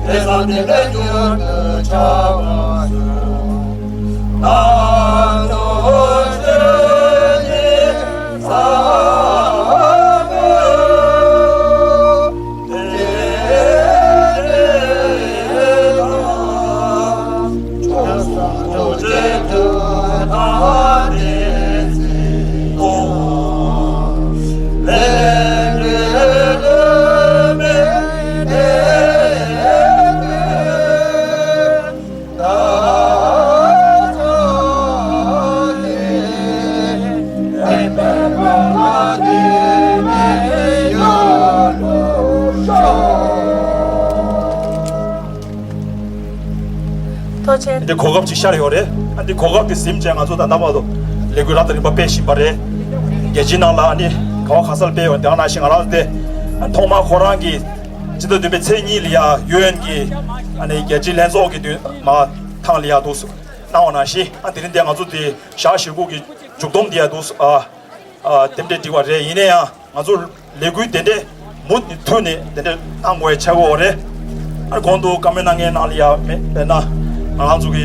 དེ་བཟང་བདེ་ལྡན་གྱུར་དུ་བྱ་བར་གསོལ། ཐུགས་རྗེ་ཆེ། འདི་གོ་སྐབས་ཅིག་ཤར་ཡོད་རེད། ཨ་འདི་གོ་སྐབས་དེ་ཟིན་བྱས་ང་ཚོ་ད་ལྟ་བར་དུ་ལས་འགུལ་རབ་དང་རིམ་པ་སྤེལ་བཞིན་པ་རེད། རྒྱལ་སྤྱིའི་ནང་ལ་ཨ་ནི་ག་བ་ག་ས་ལ་སྤེལ་ཡོད་དེ་ནང་བཞིན་ང་རང་ཚོ་དེ་ཐོག་མར་ཁོ་རང་གི་སྤྱི་ཟླ་བདུན་པའི་ཚེས་གཉིས་ལ་ཡ་ཡུ་ཨེན་གྱི་ཨ་ནི་རྒྱལ་སྤྱིའི་ལྷན་ཚོགས་ཀྱི་དུས་མ་ཐང་ལ་ཡ་འདུག་གནང་བ་ནང་བཞིན། ཨ་དེ་རིང་འདི་ང་ཚོ་དེ་ཞག་བཞི་དགུ་གི་མཇུག་སྡོམ་འདི་ཡ་འདུག་ཨ་ཨ་རྟེན་འབྲེལ་འགྲིག་པ་རེད། ཡིན་ན་ཡང་ང་ཚོ་ལས་འགུལ་དེ་འདྲས་མུ་མཐུད་ནས་དེ་འདྲས་གནང་དགོས་ཡ་ཆགས་ཀྱི་ཡོད་རེད། ཨ་གོང་དུ་བཀའ་མོལ་གནང་མཁན་ནང་ལ་ཡ་མེད་པས་ན་ང་རང་ཚོ་གི་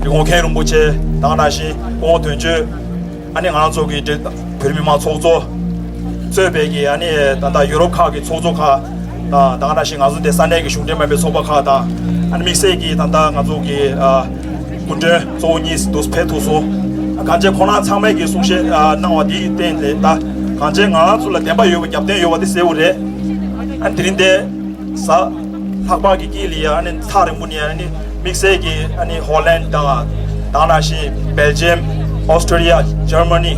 ལི་ཁོང་མཁན་རིན་པོ་ཆེ་དང་ནང་བཞིན་སྐུ་ངོ་དོན་གཅོད། ཨ་ནི་ང་རང་ཚོ་གི་འབྲེལ་བོད་མི་མང་ཚོགས་གཙོ་གཙོས་པའི་གི་ཨ་ནི་ད་ལྟ་ཡུ་རོབ་ཁག་གི་ཚོགས་གཙོ་ཁག་དང་ད་ག་ནང་བཞིན་ང་ཚོ་འདི་ས་གནས་ཀྱི་གཞུང་འབྲེལ་མིན་པའི་ཚོགས་པ་ཁག་དང་། ཨ་ནི་དམིགས་བསལ་གྱིས་ད་ལྟ་ང་ཚོ་གི་ཨ་སྐུ་མགྲོན་གཙོ་བོ་གཉིས་འདུག་ཕེབས་ཐུབ་སོང་། གང་ཅི་ཁོང་རྣམ་ཚང་མས་ཀྱི་གསུང་བཤད་ཨ་གནང་བ་འདིའི་སྟེང་ནས་ད་གང་ཅི་ང་རང་ཚོ་ལ་བདེན་པ་ཡོད་པ་རྒྱབ་རྟེན་ཡོད་པ་དེ་གསལ་པོ་རེད། ཨ་ནི་དེ་རིང་འདི་གཟའ་ལྷག་པ་གི་དཀྱིལ་ལ་ཡ་ཨ་ནི་ཐག་རིང་པོ་ནས་ཨ་ནི་དམིགས་བསལ་གྱིས་ཨ་ནི་ཧོ་ལན་དང་ད་ག་ནང་བཞིན་སྦེལ་ཇམ། ཨོ་སི་ཊྲེ་ལི་ཡ། འཇར་མ་ནི།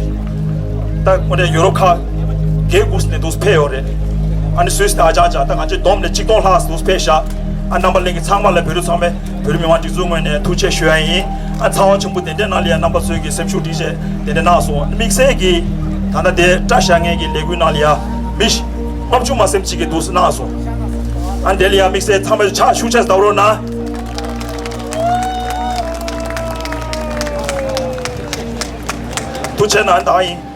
ད་དངོས་གནས་ཡུ་རོབ་ཁག་བརྒྱད་དགུ་ནས་འདུག་ཕེབས་ཡོད་རེད། ཨ་ནི་སུད་སི་དང་ཨ་ཅག་ཅག་ད་ང་ཚོ་བསྡོམས་ནས་ཆིག་སྟོང་ལྷག་འདུག་ཕེབས་ཤག་ཨ་རྣམ་པ་ལྷན་རྒྱས་ཚང་མ་ལ་བོད་རིགས་ཚང་མས་བོད་རིགས་མི་མང་སྒྲིག་འཛུགས་ངོས་ནས་ཐུགས་རྗེ་ཆེ་ཞུ་ཡ་ཡིན། ཨ་ཚ་བ་ཆེན་པོ་དེ་འདྲའི་ནང་ལ་ཡ་རྣམ་པ་ཚོས་ཀྱི་སེམས་ཤུགས་སྒྲིལ་བྱས་དེ་འདྲ་གནང་སོང་། དམིགས་བསལ་གྱིས་ད་ལྟ་དེ་བཀྲ་ཤིས་ངན་གྱི་ལས་འགུལ་ནང་ལ་ཡ་མི་ལྔ་བཅུ་མ་ཟིན་ཅིག་གིས་འདུག་གནང་སོང་། ཨ་དེ་ལ་ཡ་དམིགས་བསལ་ཚང་མས་ཕྱག་ཤུགས་ཆེ་བརྡབ་རོགས་གནང་། ཐུགས་རྗེ་གནང་། ད་ཡིན།